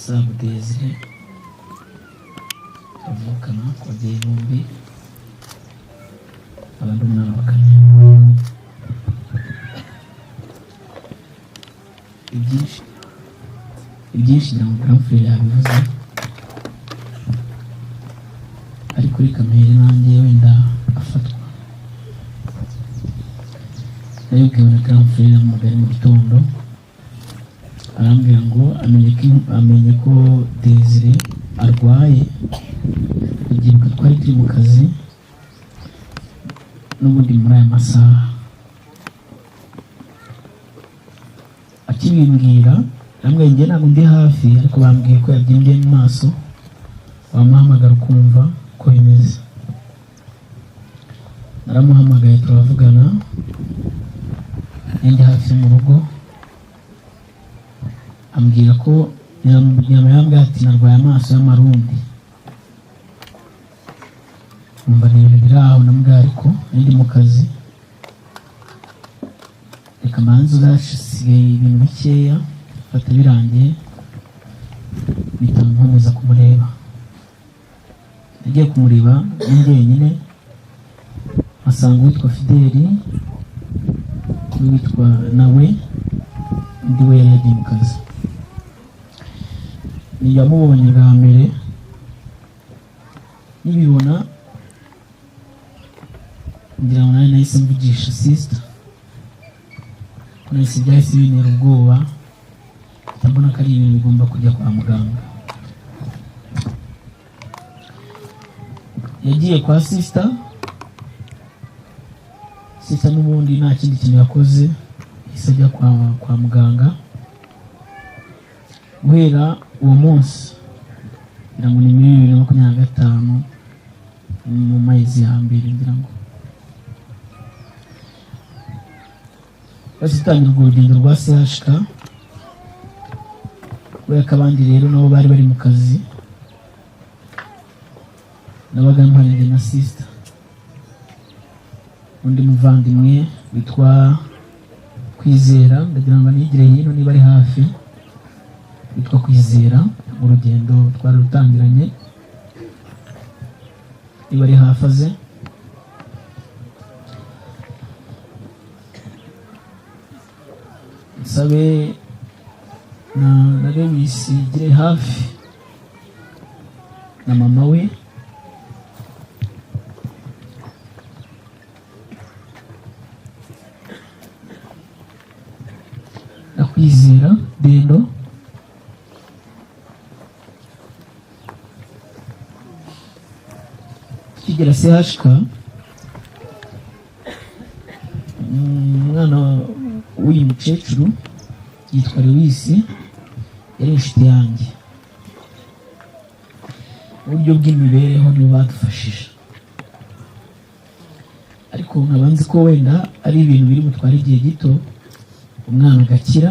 Sabo Desire, avukana ku babyeyi bombi, abandi umwana wa kane. Ibyinshi ngira ngo Grand Frère yabivuze, ariko reka mpere nanjye wenda afatwa. Nabibwiwe na Grand Frère amuhamagaye mu gitondo, arambwira ngo amenye ko Desire arwaye. Ndabyibuka twari turi mu kazi n'ubundi muri aya masaha. Akibimbwira arambwira, njye ntabwo ndi hafi, ariko bambwiye ko yabyimbye mu maso, wamuhamagara ukumva uko bimeze. Naramuhamagaye turavugana, ndi hafi mu rugo, ambwira ko yambwiye ati narwaye amaso y'amarundi. Numva ni ibintu biri aho, ndamubwira ariko ndi mu kazi, reka manze uzasigaye ibintu bikeya, fata birangiye mpita nkomeza kumureba. Nagiye kumureba ni njyenyine, mpasanga uwitwa Fideli n'uwitwa nawe undi we yari yagiye mu kazi. Yamubonye bwa mbere nibibona, ngira ngo nawe nahise mvugisha sister, ko nahise byahise bintera ubwoba, mbona ko ari ibintu bigomba kujya kwa muganga. Yagiye kwa sister, sister n'ubundi nta kindi kintu yakoze, yahise ajya kwa muganga. Guhera uwo munsi, ngira ngo ni muri 2025 mu mezi ya mbere, ngira ngo bahise dutangira urwo rugendo rwa CHK. Kubera ko abandi rero nabo bari bari mu kazi, nabaga mpari na sister, undi muvandimwe witwa Kwizera, ndagira ngo anigire hino niba ari hafi, witwa Kwizera, mu rugendo twari rutangiranye, niba ari hafi aze. Nsabe na Lewis igire hafi na mama we. Na Kwizera Dendo, tukigera CHK, umwana w'uyu mukecuru yitwa Lewis, yari inshuti yanjye. Uburyo bw'imibereho nibo badufashije, ariko nkaba nzi ko wenda ari ibintu biri butware igihe gito, umwana agakira,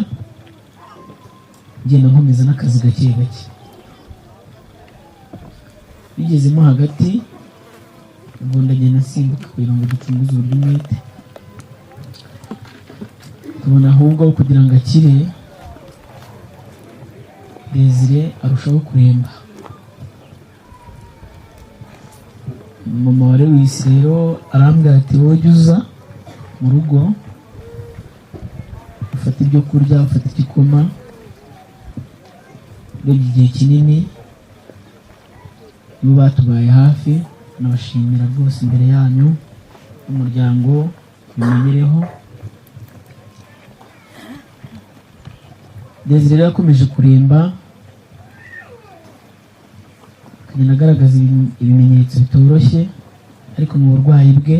ngenda nkomeza n'akazi gake gake. Bigezemo hagati ubwo ndagenda nsimbuka kugira ngo ducunguze uburyo umwete, tubona ahubwo kugira ngo akire Desire arushaho kuremba. Mama wa Lewis rero arambwira ati wowe jya uza mu rugo ufate ibyo kurya, ufate igikoma. Urebye igihe kinini nibo batubaye hafi, nabashimira rwose imbere yanyu n'umuryango bimenyereho. Desire rero yakomeje kuremba, akagenda agaragaza ibimenyetso bitoroshye, ariko mu burwayi bwe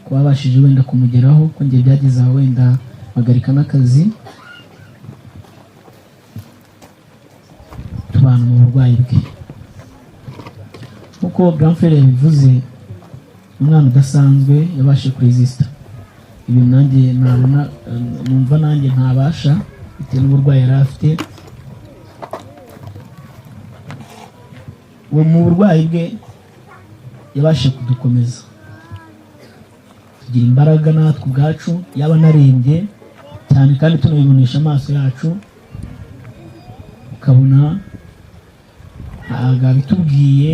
kubabashije wenda kumugeraho, ko njye byageze aho wenda mpagarika n'akazi, tubana mu burwayi bwe. Nk'uko Grand Frère yabivuze, umwana udasanzwe yabashe kuresista ibintu nanjye nabona, numva nanjye ntabasha bitewe n'uburwayi yari afite. Uwo mu burwayi bwe yabashe kudukomeza, tugira imbaraga natwe ubwacu, yaba anarembye cyane kandi tunabibonesha amaso yacu, Ukabona ntabwo abitubwiye,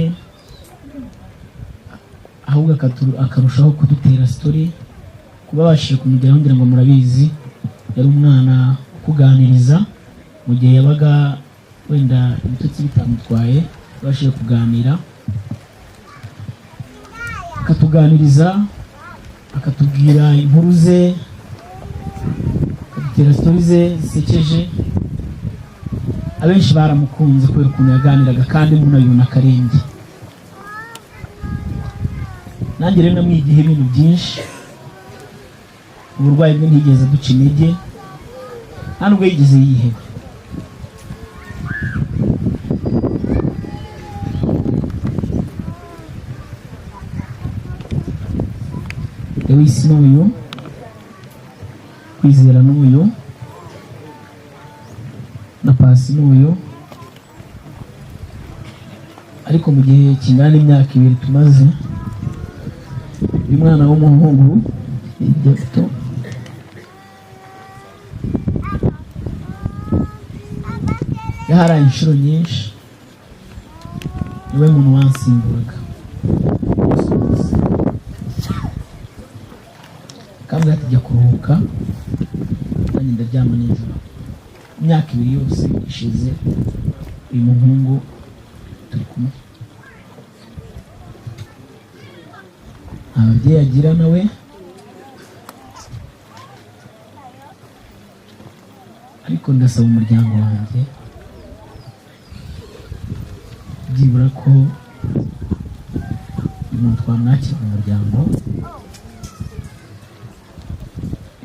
ahubwo akarushaho kudutera story. Kuba babashije kumugeraho ngira ngo murabizi, yari umwana ukuganiriza mu gihe yabaga wenda ibitotsi bitamutwaye, babashije kuganira, akatuganiriza, akatubwira inkuru ze, akadutera story ze zisekeje. Abenshi baramukunze kubera ukuntu yaganiraga, kandi munabibona akarembye. Nanjye rero namwigiyeho ibintu byinshi. Uburwayi bwe ntiyigeze aduca intege, nta nubwo yigeze yiheba. Lewis n'uyu, Kwizera n'uyu, na Pasi n'uyu. Ariko mu gihe kingana n'imyaka 2 tumaze, uyu mwana w'umuhungu hirya gato yaharaye inshuro nyinshi, niwe muntu wansimburaga. Akambwira ati jya kuruhuka, nanjye ndaryama nijoro. Imyaka 2 yose ishize uyu muhungu turi kumwe, nta babyeyi agira nawe, ariko ndasaba umuryango wanjye byibura ko uyu muntu twamwakira mu muryango.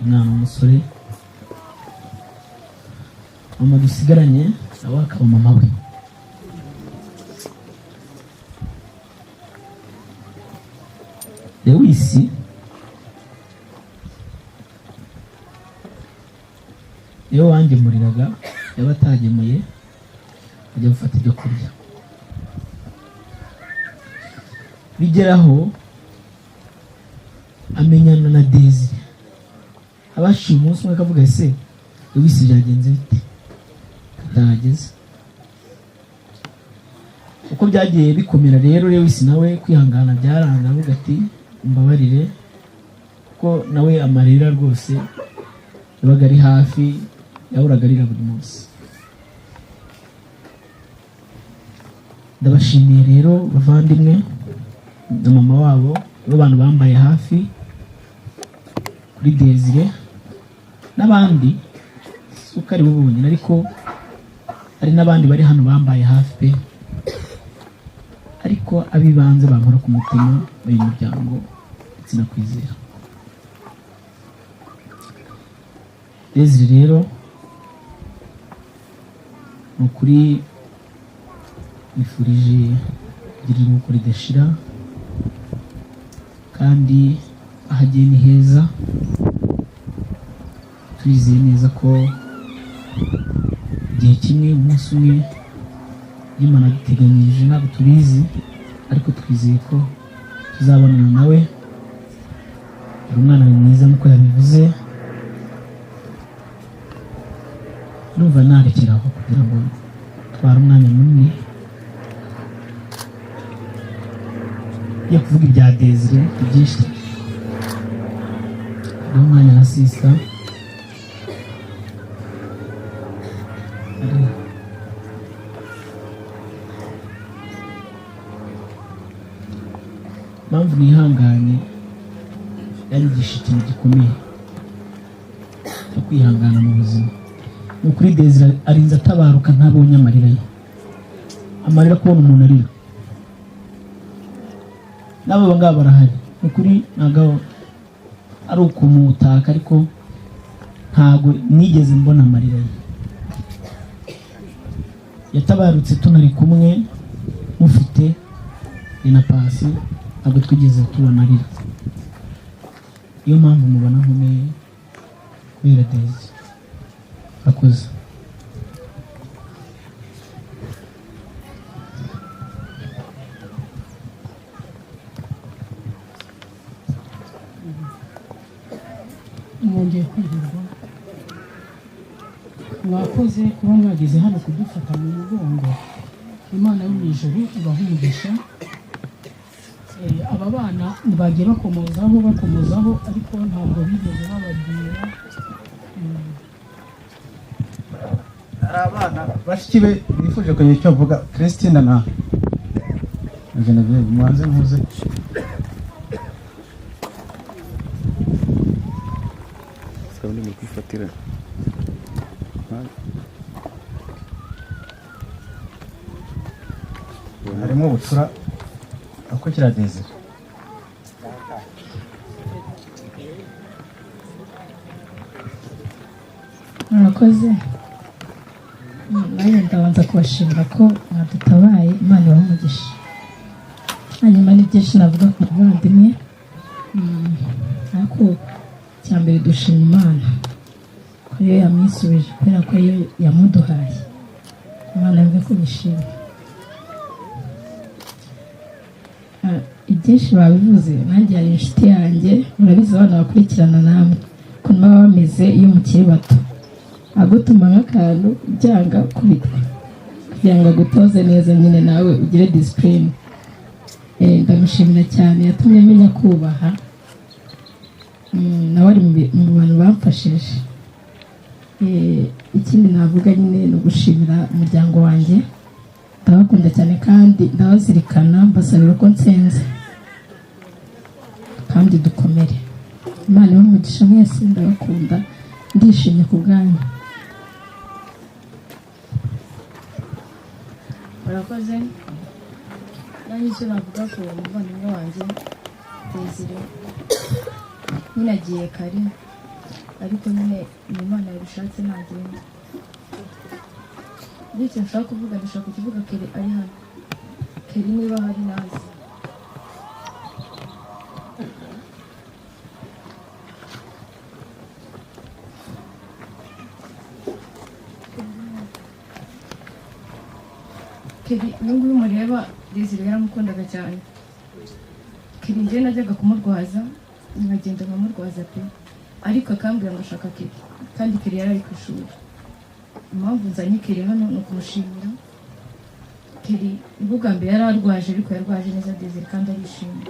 Umwana w'umusore mama dusigaranye nawe akaba mama we. Lewis niwe wangemuriraga, yaba atagemuye ajya gufata ibyo kurya. Bigeraho amenyana na Desire, abashije umunsi umwe akavuga ese Lewis byagenze bite katahageze. Uko byagiye bikomera rero, Lewis nawe kwihangana byaranga, avuga ati mbabarire, kuko nawe amarira rwose yabaga ari hafi, yahoraga arira buri munsi. Ndabashimiye rero bavandimwe na mama wabo, nibo bantu bambaye hafi kuri Desire n'abandi, si uko ari bo bonyine, ariko hari n'abandi bari hano bambaye hafi pe. Ariko abibanze bankora ku mutima uyu muryango ndetse na Kwizera. Desire rero ni ukuri nifurije kugira iruhuko ridashira, kandi aho agiye ni heza. Turizeye neza ko igihe kimwe, umunsi umwe, Imana aduteganyirije, ntabwo tubizi, ariko twizeye ko tuzabonana nawe. Yari umwana mwiza nk'uko yabivuze. Ndumva narekeraho kugira ngo tware umwanya munini. Iyo kuvuga ibya Desire ni byinshi cyane. Hariho umwanya na sisita. Impamvu nihanganye yanyigisha ikintu gikomeye cyo kwihangana mu buzima. Ni ukuri Desire arinze atabaruka ntabonye amarira ye, amarira kubona umuntu arira. N'abo ngabo barahari, ni ukuri ntabwo ari ukumutaka, ariko ntabwo nigeze mbona amarira ye. Yatabarutse tunari kumwe, mufite na Pasi, ntabwo twigeze tubona arira. Niyo mpamvu mubona nkomeye kubera Desire. Akoze. Mwongeye kwirirwa. Mwakoze kuba mwageze hano kudufata mu mugongo. Imana yo mu ijuru ibahe umugisha. Aba bana bagiye bakomozaho ariko ntabwo bigeze bababwira. Hari abana bashiki be bifuje kugira icyo bavuga, Christine na Genevieve, mubanze muze. Harimo ubucura akurikira Desire. Murakoze. Nanjye ndabanza kubashimira ko mwadutabaye, Imana ibahe umugisha. Hanyuma ni byinshi navuga ku muvandimwe, ariko icya mbere dushima Imana ko ariyo yamwisubije, kubera ko ariyo yamuduhaye. Imana yumve ko nyishima. Ibyinshi babivuze, nanjye hari inshuti yanjye, murabizi abana bakurikirana namwe ukuntu baba bameze iyo mukiri bato, agutuma nk'akantu byanga kubitwa kugira ngo agutoze neza nyine nawe ugire discipline. Ndamushimira cyane, yatumye menya kubaha. Nawe ari mu bantu bamfashije. Ikindi navuga nyine ni ugushimira umuryango wanjye, ndabakunda cyane kandi ndabazirikana, mbasabira ko nsenze kandi dukomere. Imana ibahe umugisha mwese, ndabakunda, ndishimye ku bwanyu. Murakoze. Nanjye icyo navuga ku muvandimwe wanjye Desire, nyine agiye kare ariko nyine ni Imana yabishatse ntagenda. Bityo nshaka kuvuga, ndashaka kukivuga Keri ari hano. Keri niba hari nazi. Keri uyu nguyu mureba, Desire yaramukundaga cyane. Keri njyewe najyaga kumurwaza, nkagenda nkamurwaza pe, ariko akambwira ngo ashaka Keri, kandi Keri yari ari ku ishuri. Impamvu nzanye Keri hano ni ukumushimira. Keri nibwo bwa mbere yari arwaje, ariko yarwaje neza Desire kandi arishima,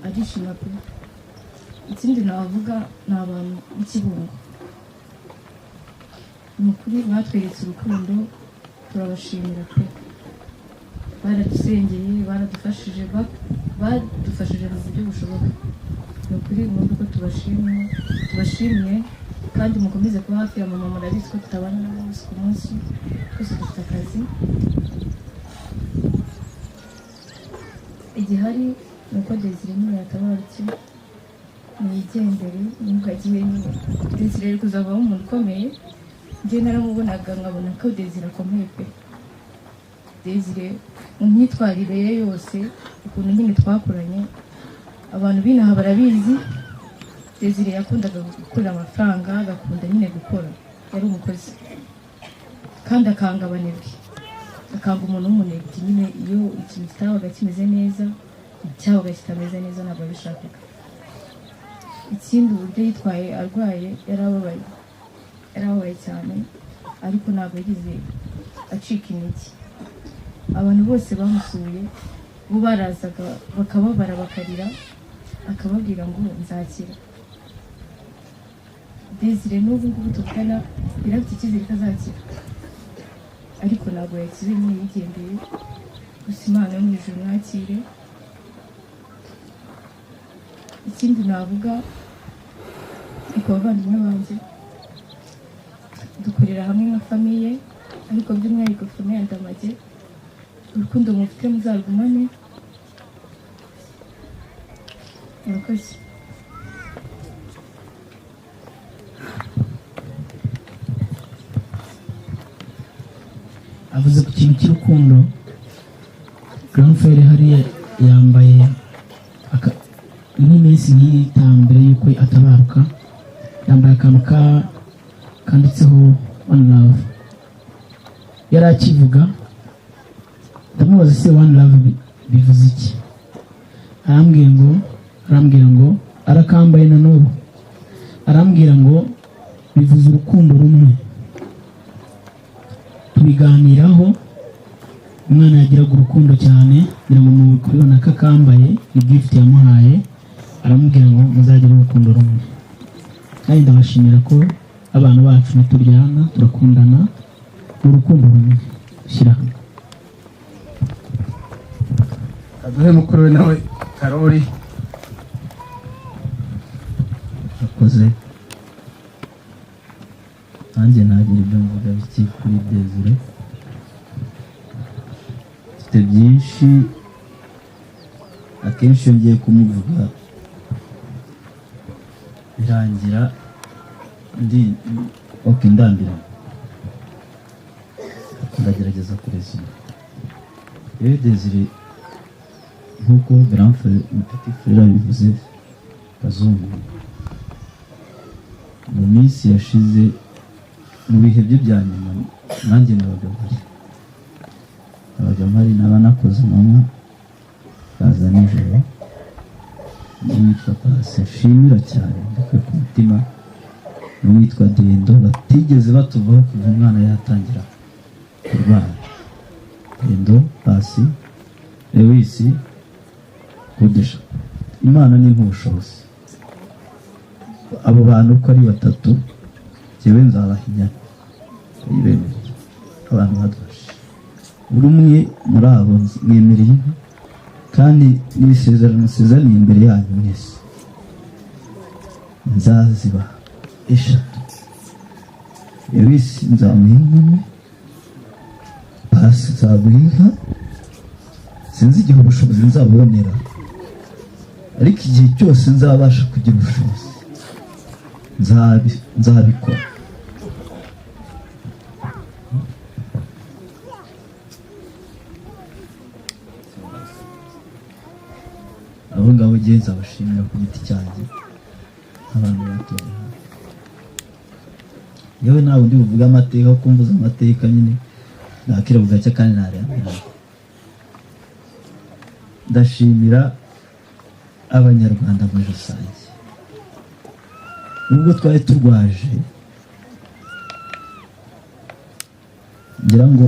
arishima pe. Ikindi navuga ni abantu b'Ikibungo, ni ukuri batweretse urukundo, turabashimira pe. Baradusengeye, baradufashije, badufashije mu buryo bushoboka. Ni ukuri mwumve ko tubashimiye kandi mukomeze kuba hafi ya mama. Murabizi ko tutabana n'umunsi ku munsi, twese dufite akazi. Igihari ni uko Desire nyine yatabarutse, mwigendere nubwo agiye nyine. Desire ari kuzavamo umuntu ukomeye, njye naramubonaga nkabona ko Desire akomeye pe. Desire mu myitwarire ye yose, ukuntu nyine twakuranye, abantu b'inaha barabizi. Desire yakundaga gukorera amafaranga, agakunda nyine gukora, yari umukozi kandi akanga abanebwe, akanga umuntu w'umunebwe nyine. Iyo ikintu kitabaga kimeze neza, cyabaga kitameze neza, ntabwo abishakaga. Ikindi uburyo yitwaye arwaye, yarababaye, yarababaye cyane, ariko ntabwo yigeze acika intege. Abantu bose bamusuye bo barazaga bakababara bakarira, akababwira ngo nzakira. Desire n'ubu ngubu tuvugana yari afite icyizere ko azakira, ariko ntabwo yakize nyine, yigendeye. Gusa Imana yo mu ijuru mwakire. Ikindi navuga ni ku bavandimwe banjye, dukorera hamwe nka famiye, ariko by'umwihariko famiye ya Ndamage, urukundo mufite muzarugumane. Murakoze. Avuze ku kintu cy'urukundo. Grand frère hariya yambaye nk'iminsi nk'itanu mbere y'uko atabaruka, yambaye akantu kanditseho one love. Yari akivuga, ndamubaza se one love bivuze iki? Arambwira ngo arakambaye na n'ubu, arambwira ngo bivuze urukundo rumwe. Tubiganiraho. Umwana yagiraga urukundo cyane, ngira ngo mu kubibona ko akambaye ni gift yamuhaye, aramubwira ngo muzagire urukundo rumwe. Kandi ndabashimira ko abana bacu ntituryana, turakundana, ni urukundo rumwe dushyira hamwe. Kaduhe mukuru we nawe Karori. Akoze. Nanjye nagira ibyo mvuga bike kuri Desire. Mfite byinshi, akenshi iyo ngiye kumuvuga birangira ndi ok, ndambiranye. Ndagerageza kurezima. Rero Desire, nk'uko grand frère, petit frère abivuze, Kazungu, mu minsi yashize, mu bihe bye bya nyuma, nanjye nabaga mpari, naba nakoze amanywa kaza nijoro. N'uwitwa Pasi nshimira cyane mbikuye ku mutima, n'uwitwa Dendo, batigeze batuvaho kuva umwana yatangira kurwara. Dendo, Pasi, Lewisi, Kudesha, Imana ni nk'ubushobozi. Abo bantu uko ari batatu, njyewe nzabahinya ndayibemerera. Abantu badufashe, buri umwe muri abo mwemereye inka, kandi n'isezerano nsezeraniye imbere yanyu mwese, nzazibaha eshatu. Lewisi nzamuha inka imwe, Pasi nzaguha inka, sinzi igihe ubushobozi nzabubonera, ariko igihe cyose nzabasha kugira ubushobozi nzabikora. Abo ngabo ngiye nzabashimira ku giti cyanjye, abantu batoye hafi. Yewe, ntabwo ndi buvuge amateka, kuko mvuze amateka nyine nakira bugacya kandi narambirana. Ndashimira Abanyarwanda muri rusange. Nubwo twari turwaje, ngira ngo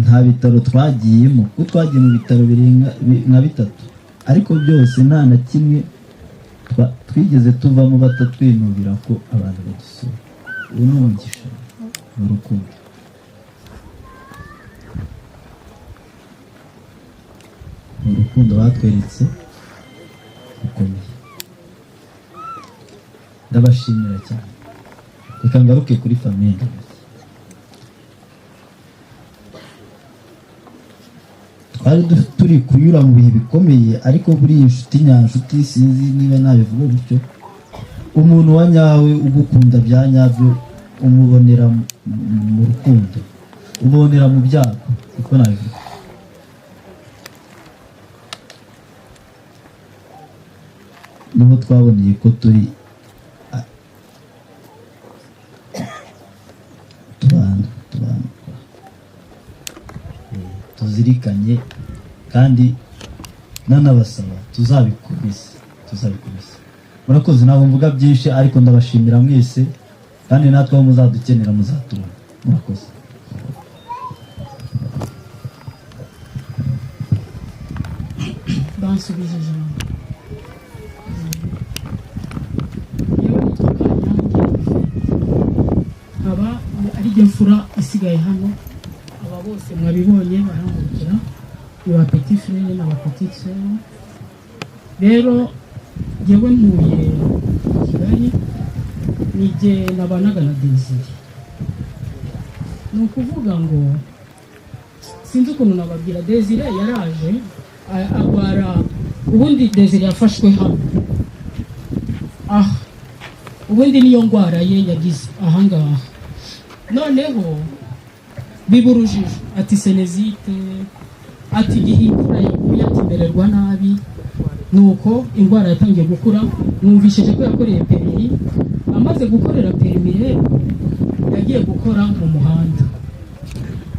nta bitaro twagiyemo, kuko twagiye mu bitaro birenga nka bitatu, ariko byose nta na kimwe twigeze tuvamo batatwinubira ko abantu badusura. Ubu ni umugisha, ni urukundo. Ni urukundo batweretse rukomeye, ndabashimira cyane. Reka ngaruke kuri famille Ndamage. Twari turi kunyura mu bihe bikomeye, ariko buriya inshuti nyanshuti, sinzi niba nabivuga gutyo, umuntu wa nyawe ugukunda bya nyabyo umubonera mu rukundo, umubonera mu byago, niko nabivuga. Niho twaboneye ko turi tubana tuzirikanye, kandi nanabasaba tuzabikomeze. Murakoze. Ntabwo mvuga byinshi, ariko ndabashimira mwese, kandi natwe aho muzadukenera muzatubona. Murakoze. Bansubije ijambo. Yewe, nitwa Kanyange, nkaba ari jye mfura isigaye hano. Aba bose mwabibonye barangurukira, ni ba petit frère na ba petite sœur. Rero jyewe ntuye Kigali, ni jye nabanaga na Desire. Ni ukuvuga ngo sinzi ukuntu nababwira. Desire yaraje arwara. Ubundi Desire yafashwe hano aha, ubundi niyo ndwara ye yagize ahangaha. Noneho biba urujijo, ati sinusite, ati igihe imvura yaguye, ati mererwa nabi. Nuko indwara yatangiye gukura. Mwumvishije ko yakoreye permis. Amaze gukorera permis rero, yagiye gukora mu muhanda.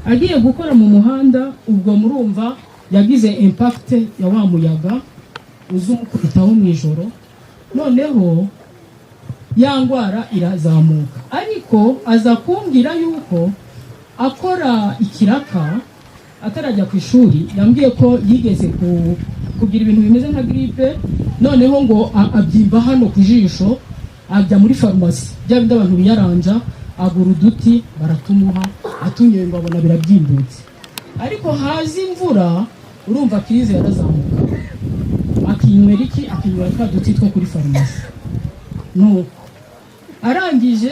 Agiye gukora mu muhanda, ubwo murumva yagize impact ya wa muyaga uza umukubitaho mu ijoro. Noneho ya ndwara irazamuka, ariko aza kumbwira yuko Akora ikiraka atarajya ku ishuri, yambwiye ko yigeze kugira ibintu bimeze nka grippe, noneho ngo abyimba hano ku jisho, ajya muri farumasi, bya bindi abantu biyaranja, agura uduti baratumuha, atunyoye ngo abona birabyimbutse. Ariko haza imvura, urumva crise yarazamuka, akinywera iki? Akinywera twa duti two kuri farumasi. Nuko arangije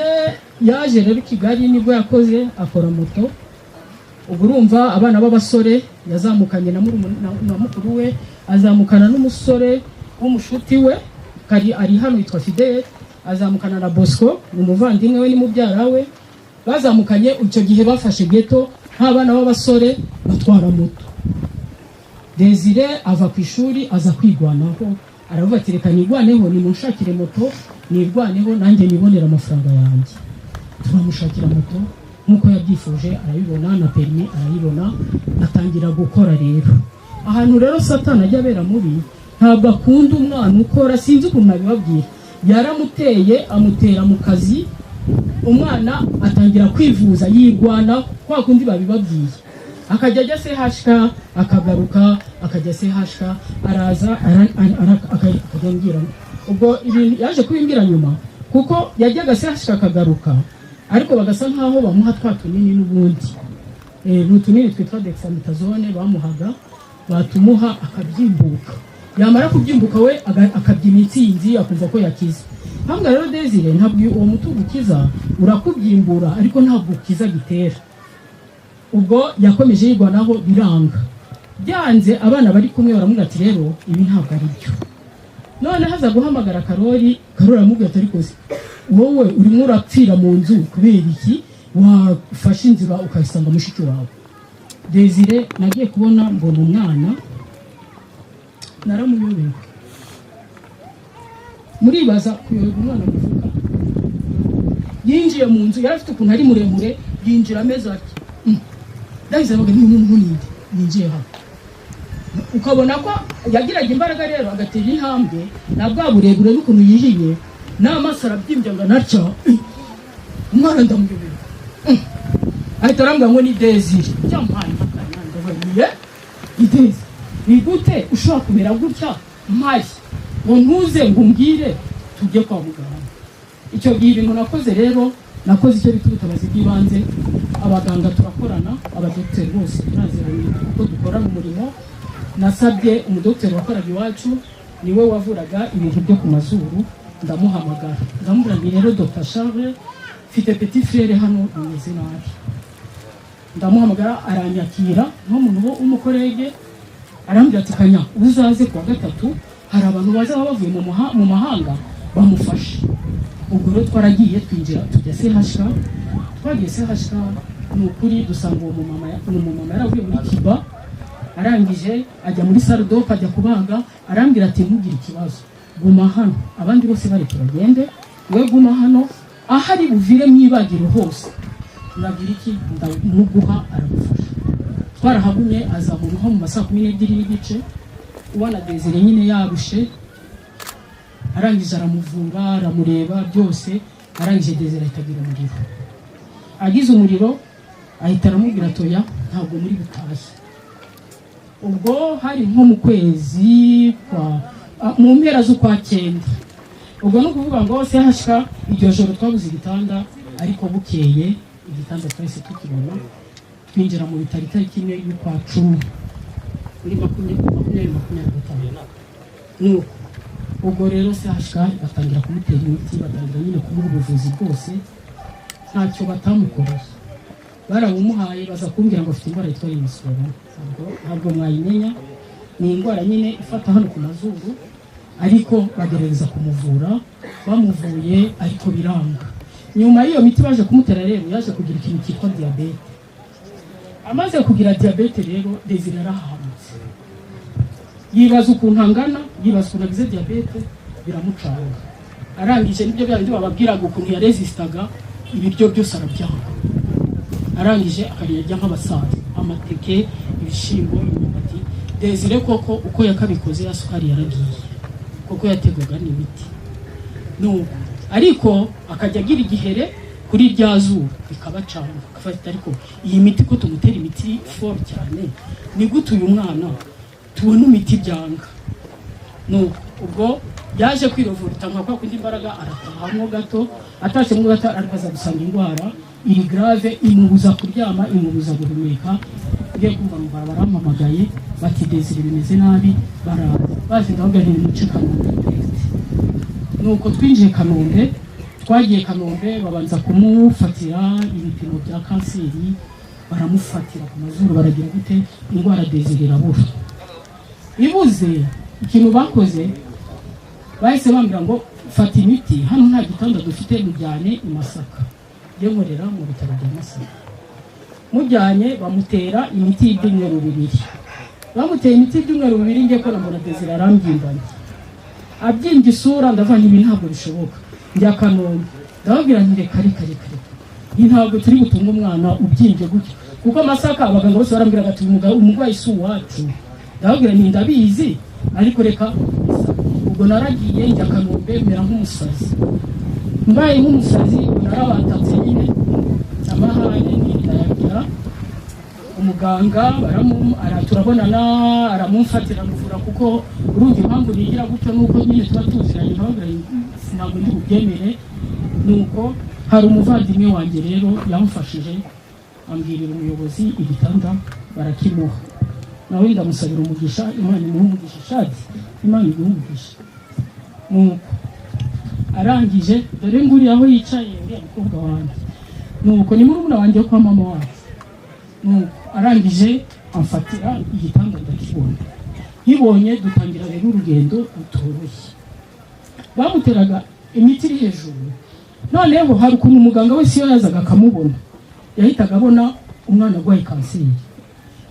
yaje rero i Kigali, nibwo yakoze, akora moto. Ubwo urumva abana b'abasore yazamukanye na mukuru we, azamukana n'umusore w'umushuti we kari ari hano yitwa Fidele, azamukana na Bosco, ni umuvandimwe we, ni mubyara we. Bazamukanye icyo gihe bafashe geto nk'abana b'abasore batwara moto. Desire ava ku ishuri aza kwigwanaho, aravuga ati: "Reka nigwaneho, nimunshakire moto nirwaneho nanjye nibonere amafaranga yanjye." Turamushakira moto nk'uko yabyifuje, arayibona, na permis arayibona, atangira gukora. Rero ahantu rero Satani ajya abera mubi, ntabwo akunda umwana ukora, sinzi ukuntu nabibabwira. Yaramuteye, amutera mu kazi, umwana atangira kwivuza yirwana kwa kundi babibabwiye, akajya ajya CHK akagaruka, akajya CHK, araza akajya ambwira. Ubwo ibintu yaje kubimbwira nyuma, kuko yajyaga CHK akagaruka, ariko bagasa nkaho bamuha twa tunini n'ubundi. Ni utunini twitwa dexamethasone bamuhaga, batumuha akabyimbuka, yamara kubyimbuka we akabyina intsinzi, akumva ko yakize. Hambwa rero Desire, ntabwo uwo mutungo ukiza, urakubyimbura ariko ntabwo ukiza gitera. Ubwo yakomeje yirwanaho, biranga. Byanze, abana bari kumwe baramubwira ati: "Rero ibi ntabwo ari byo." None haza guhamagara Karori. Karori aramubwira ati: "Ariko se wowe urimo urapfira mu nzu kubera iki? Wafashe inzira ukayisanga mushiki wawe." Desire nagiye kubona mbona umwana naramuyobewe. Muribaza kuyoberwa umwana muvuga? Yinjiye mu nzu, yari afite ukuntu ari muremure, yinjira ameze atya. Ndahise ndavuga ni umuntu ninde yinjiye hano? Ukabona ko yagiraga imbaraga rero, agatera intambwe na bwa burebure n'ukuntu yihiye n'amaso arabyimbye ngo anatya. Umwana ndamuyobera. Ahita arambwira ngo ni Desire. Byamuhaye akanya, ndavuga ni ye, ni Desire. Ni gute ushobora kumera gutya mpari ngo ntuze ngo umbwire tujye kwa muganga? Icyo gihe ibintu nakoze rero, nakoze icyo bita ubutabazi bw'ibanze. Abaganga turakorana, abadogiteri bose turaziranye kuko dukorana umurimo. Nasabye umudogiteri wakoraga iwacu, niwe wavuraga ibintu byo ku mazuru, ndamuhamagara, ndamubwira nti: "Rero Dr Charles, mfite petit frère hano bimeze nabi." Ndamuhamagara, aranyakira nk'umuntu w'umucollègue, arambwira ati: "Kanya uzaze kuwa gatatu, hari abantu bazaba bavuye mu mahanga bamufashe." Ubwo rero twaragiye, twinjira tujya CHK. Twagiye CHK, ni ukuri dusanga uwo mumama, ni umumama yaravuye muri Cuba, arangije ajya muri salle d'op, ajya kubaga. Arambwira ati: "Ntugire ikibazo, guma hano, abandi bose bari bagende, we guma hano, aho ari buvire mu ibagiro hose uragira iki ndamuguha, aragufasha." Twarahagumye, aza mu nko mu ma saa 12:30, ubona Desire nyine yarushe. Arangije aramuvura, aramureba byose, arangije Desire ahita agira umuriro. Agize umuriro ahita aramubwira: "Toya, ntabwo muri butahe." Ubwo hari nko mu kwezi kwa mu mpera z'ukwa cyenda. Ubwo ni ukuvuga ngo CHK iryo joro twabuze igitanda, ariko bukeye igitanda twahise tukibona, twinjira mu bitaro itariki 1 y'ukwa 10 muri 2025. Nuko ubwo rero CHK batangira kumutera imiti, batangira nyine kumuha ubuvuzi bwose, ntacyo batamukoreye, barabumuhaye. Baza kumbwira ngo afite indwara yitwa imisoro, ntabwo mwayimenya, ni indwara nyine ifata hano ku mazuru, ariko bagerageza kumuvura, bamuvuye ariko biranga. Nyuma y'iyo miti baje kumutera rero, yaje kugira ikintu cyitwa diyabete. Amaze kugira diyabete rero, Desire yarahamutse, yibaza ukuntu angana, yibaza ukuntu agize diyabete, biramucanga. Arangije nibyo bya bindi bababwiraga ukuntu yarezisitaga ibiryo byose, arabyanga. Arangije akajya arya nk'abasaza, amateke, ibishyimbo, imyumbati. Desire koko uko yakabikoze, ya sukari yaragiye kuko yategwaga n'imiti. Nuko ariko akajya agira igihere. Kuri rya zuru bikabacanga, bakafata, ariko iyi miti ko tumutera imiti fort cyane, ni gute uyu mwana tubona imiti byanga? Nuko ubwo yaje kwirevolta nka kwa kundi imbaraga, aratahamo gato, atashemo gato, ariko aza gusanga indwara iri grave, imubuza kuryama, imubuza guhumeka. Ngiye kumva ngo barampamagaye bati: "Desire bimeze nabi." Baraza, baje, ndababwira nti: "Nimuce Kanombe direct." Nuko twinjiye Kanombe, twagiye Kanombe, babanza kumufatira ibipimo bya kanseri, baramufatira ku mazuru, baragira gute, indwara Desire irabura. Ibuze, ikintu bakoze, bahise bambwira ngo: "Fata imiti, hano nta gitanda dufite, mujyane i Masaka." Njye nkorera mu bitaro bya Masaka. Mujyanye, bamutera imiti y'ibyumweru 2. Bamuteye imiti y'ibyumweru 2, njye ko mbona Desire arambyimbanye, abyimbye isura, ndavuga nti: "Ibi ntabwo bishoboka." Njya Kanombe, ndababwira nti: "Reka, reka, reka, reka, iyi ntabwo turi butunge umwana ubyimbye gutya." Kuko Masaka abaganga bose barambwiraga ati: "Umurwayi si uwacu." Ndababwira nti: "Ndabizi, ariko reka." Ubwo naragiye njya Kanombe mera nk'umusazi, mbaye nk'umusazi, narabatatse nyine, amahane ndayagira. Umuganga turabonana, aramumfatira, amuvura, kuko urumva impamvu nigira gutyo nuko nyine tuba tuziranye. Nkababwira nti: "Ntabwo ndi bubyemere." Nuko hari umuvandimwe wanjye rero yamufashije, ambwirira umuyobozi, igitanda barakimuha. Nawe ndamusabira umugisha, Imana imuhe umugisha, shati Imana iguhe umugisha. Nuko arangije, dore nguriya aho yicaye, uriya mukobwa wanjye, nuko ni murumuna wanjye wo kwa mama wacu. Nuko arangije amfatira igitanda, ndakibona. Nkibonye, dutangira rero urugendo rutoroshye. Bamuteraga imiti iri hejuru. Noneho hari ukuntu umuganga wese iyo yazaga akamubona yahitaga abona umwana arwaye kanseri.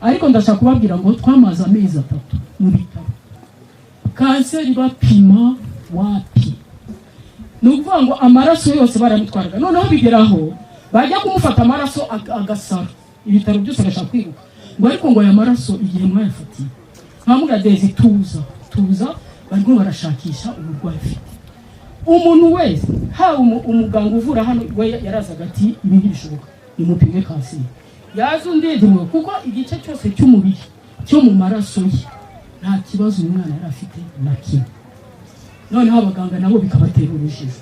Ariko ndashaka kubabwira ngo twamaze amezi 3 mu bitaro, kanseri bapima wapi. Ni ukuvuga ngo amaraso yose baramutwaraga, noneho bigeraho bajya kumufata amaraso agasara ibitaro byose, agashaka kwiruka ngo: "Ariko ngo aya maraso igihe mwayafatiye?" Nkamubwira: "Dezi, tuza, tuza, barimo barashakisha uburwayi afite." Umuntu wese, haba umuganga uvura hano, we yarazaga ati: "Ibi ntibishoboka, nimupime kanseri." Yaza undi ntimwe, kuko igice cyose cy'umubiri cyo mu maraso ye nta kibazo uyu mwana yari afite na kimwe. Noneho abaganga nabo bikabatera urujijo,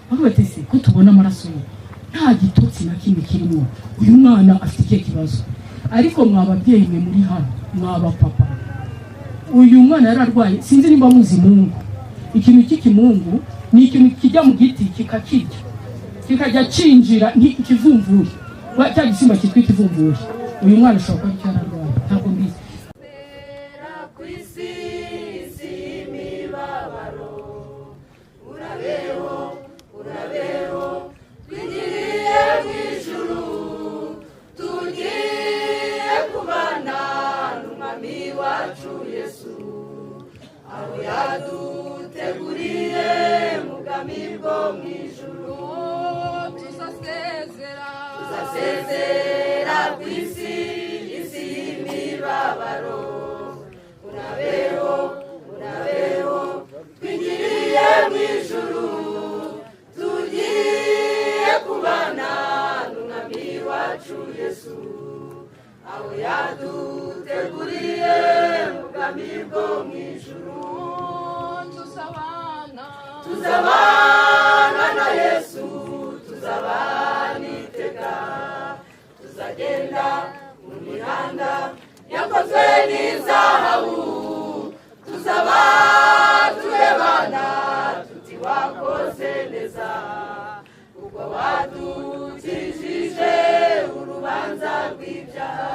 bavuga bati: "Se ko tubona amaraso ye nta gitotsi na kimwe kirimo, uyu mwana afite ikihe kibazo?" Ariko mwa babyeyi mwe muri hano, mwa bapapa, uyu mwana yari arwaye, sinzi nimba muzi mungu. Ikintu cy'ikimungu ni ikintu kijya mu giti kikakirya, kikajya cinjira nk'ikivumvuri, cya gisimba cyitwa ikivumvuri. Uyu mwana ashobora kuba aricyo yararwaye, ntabwo mbizi. Ku isi, isi y'imibabaro, urabeho, urabeho, twigiriye mu ijuru, tugiye kubana n'umwami wacu Yesu, aho yaduteguriye mu bwami bwo mu ijuru. Tuzasezera, tuzasezera ku isi, isi y'imibabaro, urabeho, urabeho, twigiriye mu ijuru, tugiye kubana n'umwami wacu Yesu, aho yaduteguriye mu bwami bwo mu ijuru. Tuzabana, tuzabana na Yesu, tuzabana iteka, tuzagenda mu mihanda yakozwe n'izahabu, tuzaba turebana tuti: "Wakoze neza, ubwo wadukijije urubanza rw'ibyaha."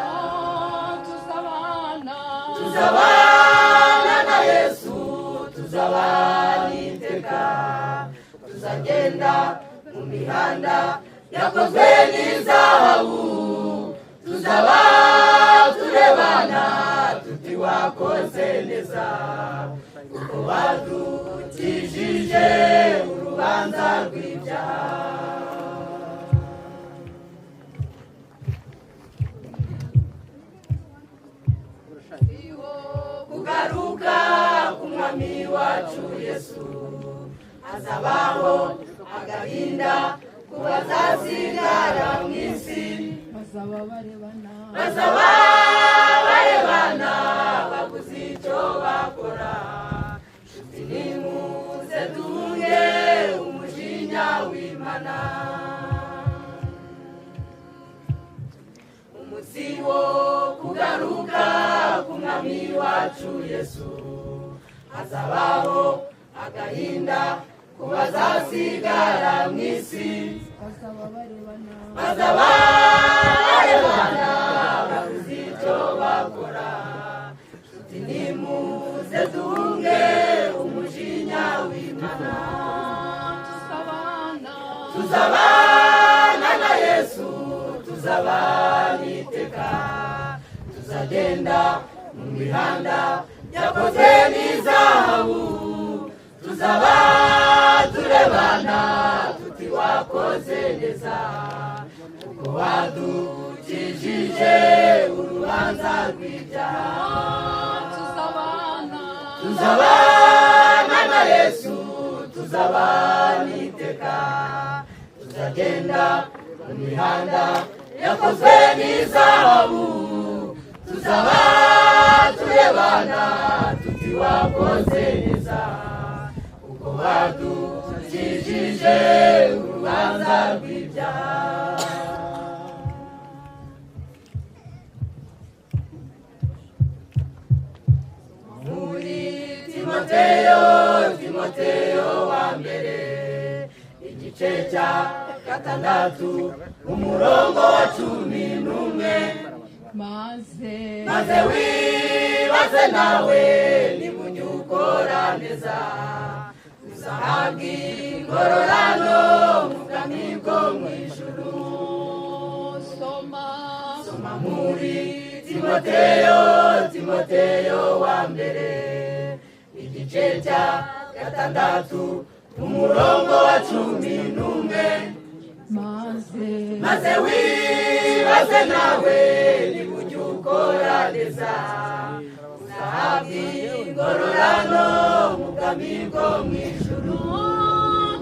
Tuzabana, tuzabana na Yesu, tuzabana iteka, tuzagenda mu mihanda yakozwe n'izahabu, tuzaba turebana tuti: "Wakoze neza, kuko wadukijije urubanza rw'ibyaha." Kugaruka k'umwami wacu Yesu, hazabaho agahinda. Kubazasigara mu isi bazaba barebana, bazaba barebana babuze icyo bakora. Nshuti nimuze duhunge umujinya w'Imana. Umunsi wo kugaruka k'Umwami wacu Yesu, hazabaho agahinda ku bazasigara mu isi, bazaba barebana, bazaba barebana babuze icyo bakora. Nshuti nimuze duhunge umujinya w'Imana. Tuzabana, tuzabana na Yesu, tuzabana iteka, tuzagenda mu mihanda yakozwe n'izahabu, tuzaba turebana tuti wakoze neza, kuko wadukijije urubanza rw'ibyaha. Tuzabana, tuzabana na Yesu, tuzabana iteka, tuzagenda mu mihanda yakozwe n'izahabu, tuzaba turebana tuti wakoze neza, kuko wadukijije urubanza rw'ibyaha. Muri Timoteyo, Timoteyo wa mbere, igice cya 6 umurongo wa 11, maze maze wibaze nawe niba ujya ukora neza, uzahabwa ingororano mu bwami bwo mu ijuru. Soma, soma muri Timoteyo, Timoteyo wa mbere, igice cya 6 umurongo wa 11, maze maze wibaze nawe niba ujya ukora neza, uzahabwa ingororano mu bwami bwo mu ijuru.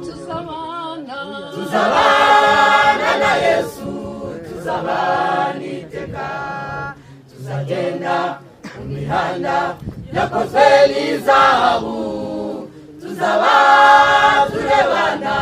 Tuzabana, tuzabana na Yesu, tuzabana iteka, tuzagenda mu mihanda yakozwe n'izahabu, tuzaba turebana.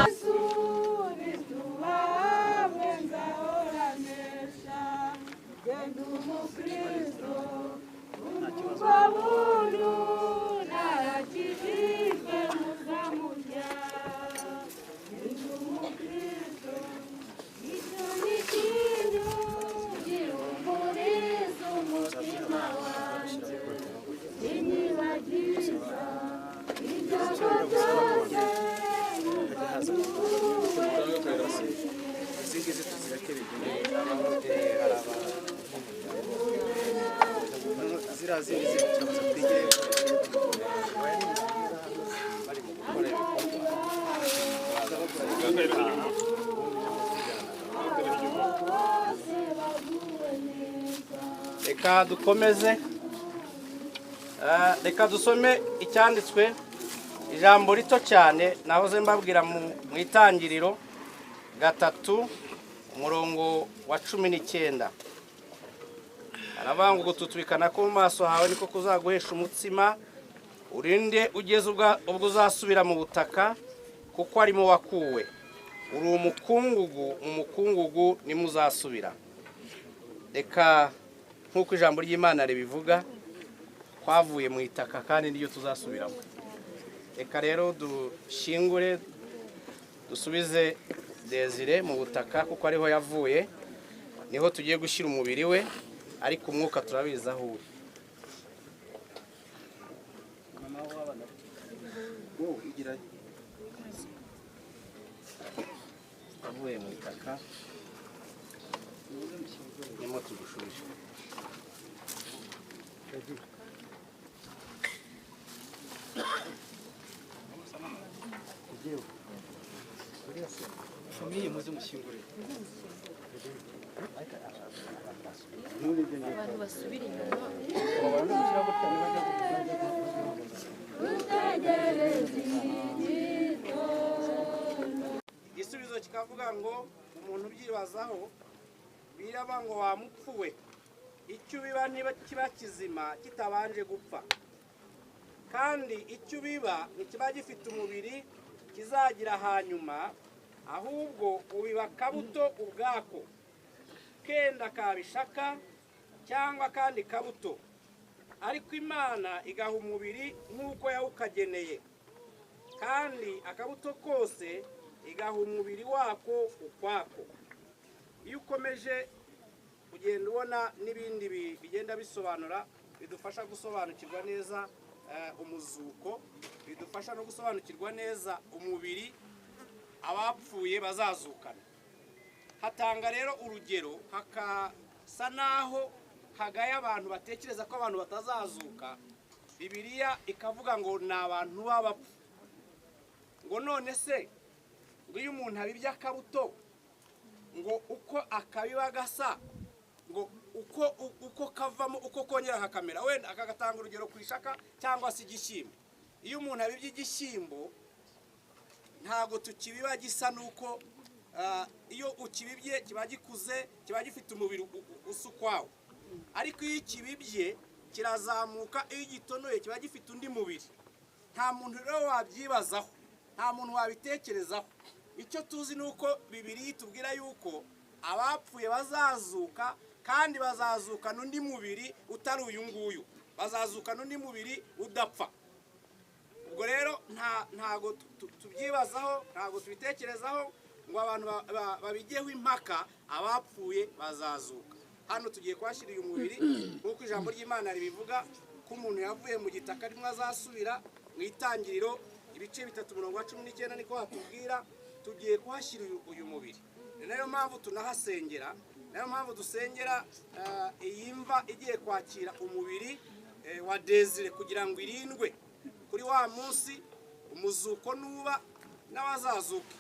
Reka dukomeze, reka dusome icyanditswe, ijambo rito cyane nahoze mbabwira mu itangiriro 3 umurongo wa 19. Aravuga ngo gututubikana ko mu maso hawe niko kuzaguhesha umutsima, urinde ugeze ubwo uzasubira mu butaka, kuko arimo wakuwe. Uri umukungugu, mu mukungugu nimuzasubira. Reka nk'uko ijambo ry'Imana ribivuga, twavuye mu itaka kandi niyo tuzasubiramo. Reka rero dushingure, dusubize Desire mu butaka kuko ariho yavuye, niho tugiye gushyira umubiri we, ariko umwuka turabizi aho uri. Avuye mu itaka nimo tugushubije. Abantu basubira inyuma. Igisubizo kikaba Ikavuga ngo umuntu ubyibazaho biraba ngo wamupfuwe, icyo ubiba niba kiba kizima kitabanje gupfa, kandi icyo ubiba ntikiba gifite umubiri kizagira hanyuma, ahubwo ubiba kabuto ubwako, kenda kabishaka cyangwa kandi kabuto, ariko Imana igaha umubiri nk'uko yawukageneye, kandi akabuto kose igaha umubiri wako ukwako. Iyo ukomeje ugenda ubona n'ibindi bigenda bisobanura, bidufasha gusobanukirwa neza umuzuko, bidufasha no gusobanukirwa neza umubiri abapfuye bazazukana. Hatanga rero urugero, hakasa naho hagaye abantu batekereza ko abantu batazazuka. Bibiliya ikavuga ngo ni abantu b'abapfu, ngo none se ngo iyo umuntu abibye akabuto, ngo uko akabiba gasa, ngo uko kavamo uko kongera kakamera. Wenda akagatanga urugero ku ishaka cyangwa se igishyimbo. Iyo umuntu abibye igishyimbo ntago tukibiba gisa nuko iyo ukibibye kiba gikuze, kiba gifite umubiri usa ukwawo, ariko iyo ukibibye kirazamuka, iyo ugitonoye kiba gifite undi mubiri. Nta muntu rero wabyibazaho, nta muntu wabitekerezaho. Icyo tuzi ni uko Bibiliya itubwira yuko abapfuye bazazuka, kandi bazazukana undi mubiri utari uyu nguyu, bazazukana undi mubiri udapfa. Ubwo rero ntago tubyibazaho, ntago tubitekerezaho ngo abantu babigeho impaka, abapfuye bazazuka. Hano tugiye kuhashyira uyu mubiri nk'uko ijambo ry'Imana ribivuga ko umuntu yavuye mu gitaka arimo azasubira. Mu Itangiriro ibice 3:19 niko hatubwira. Tugiye kuhashyira uyu mubiri. Ni nayo mpamvu tunahasengera, nayo mpamvu dusengera iyi mva igiye kwakira umubiri wa Desire, kugira ngo irindwe kuri wa munsi umuzuko nuba n'abazazuka.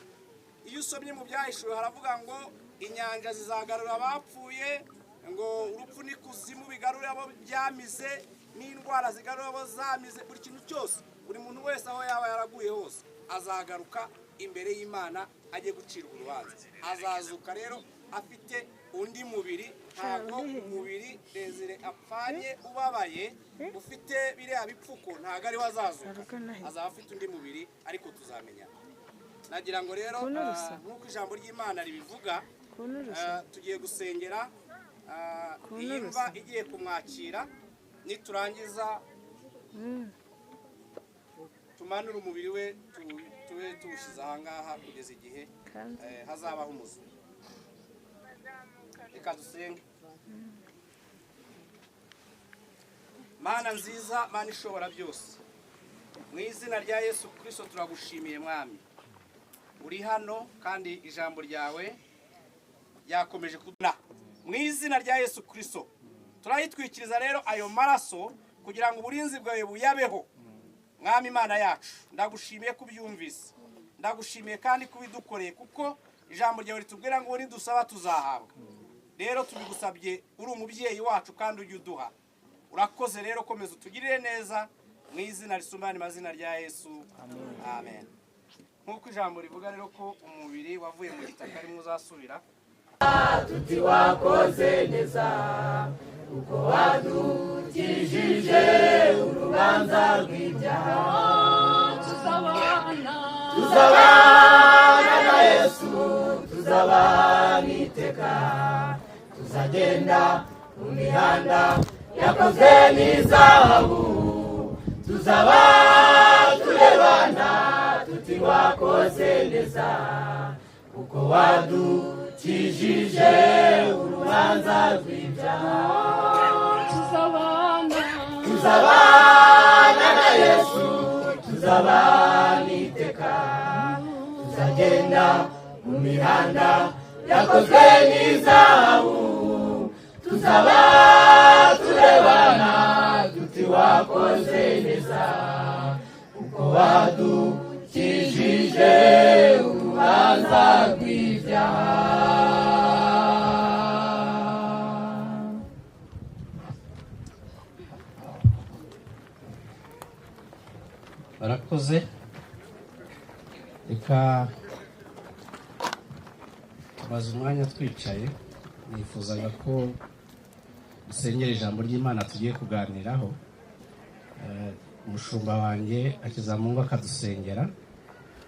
Iyo usomye mu Byahishuwe haravuga ngo inyanja zizagarura abapfuye, ngo urupfu n'ikuzimu bigarure abo byamize, n'indwara zigarura abo zamize. Buri kintu cyose, buri muntu wese aho yaba yaraguye hose azagaruka imbere y'Imana ajye gucirwa urubanza. Azazuka rero afite undi mubiri, ntabwo umubiri Desire apfanye ubabaye ufite biriya bipfuko, ntabwo ariwe azazuka, azaba afite undi mubiri, ariko tuzamenya. Nagira ngo rero nk'uko ijambo ry'Imana ribivuga, tugiye gusengera iyi mva igiye kumwakira, niturangiza tumanure umubiri we tube tuwushyize ahangaha kugeza igihe hazabaho umuzuko. Reka dusenge. Mana nziza, Mana ishobora byose, mu izina rya Yesu Kristo turagushimiye Mwami, uri hano kandi ijambo ryawe ryakomeje kuduna. Mu izina rya Yesu Kristo turayitwikiriza rero ayo maraso kugira ngo uburinzi bwawe buyabeho. Mwami Imana yacu, ndagushimiye kubyumvise, ndagushimiye kandi kubidukoreye, kuko ijambo ryawe ritubwira ngo nidusaba tuzahabwa. Rero tubigusabye, uri umubyeyi wacu kandi ujye uduha. Urakoze rero, komeza utugirire neza mu izina risumba amazina rya Yesu, amen. Nk'uko ijambo rivuga rero ko umubiri wavuye mu gitaka arimo uzasubira. Tuti wakoze neza uko wadukijije urubanza rw'ibyaha, tuzabana na Yesu, tuzabana iteka, tuzagenda mu mihanda yakozwe n'izahabu, tuzaba turebana tuti wakoze neza uko wadukijije urubanza rw'ibyaha, tuzabana na Yesu, tuzabana iteka, tuzagenda mu mihanda yakozwe n'izahabu, tuzaba turebana tuti wakoze neza uko wadukijije urubanza rw'ibyaha. Barakoze. Reka Tumaze umwanya twicaye, nifuzaga ko dusengera ijambo ry'Imana tugiye kuganiraho. Umushumba wanjye Akizamungu akadusengera,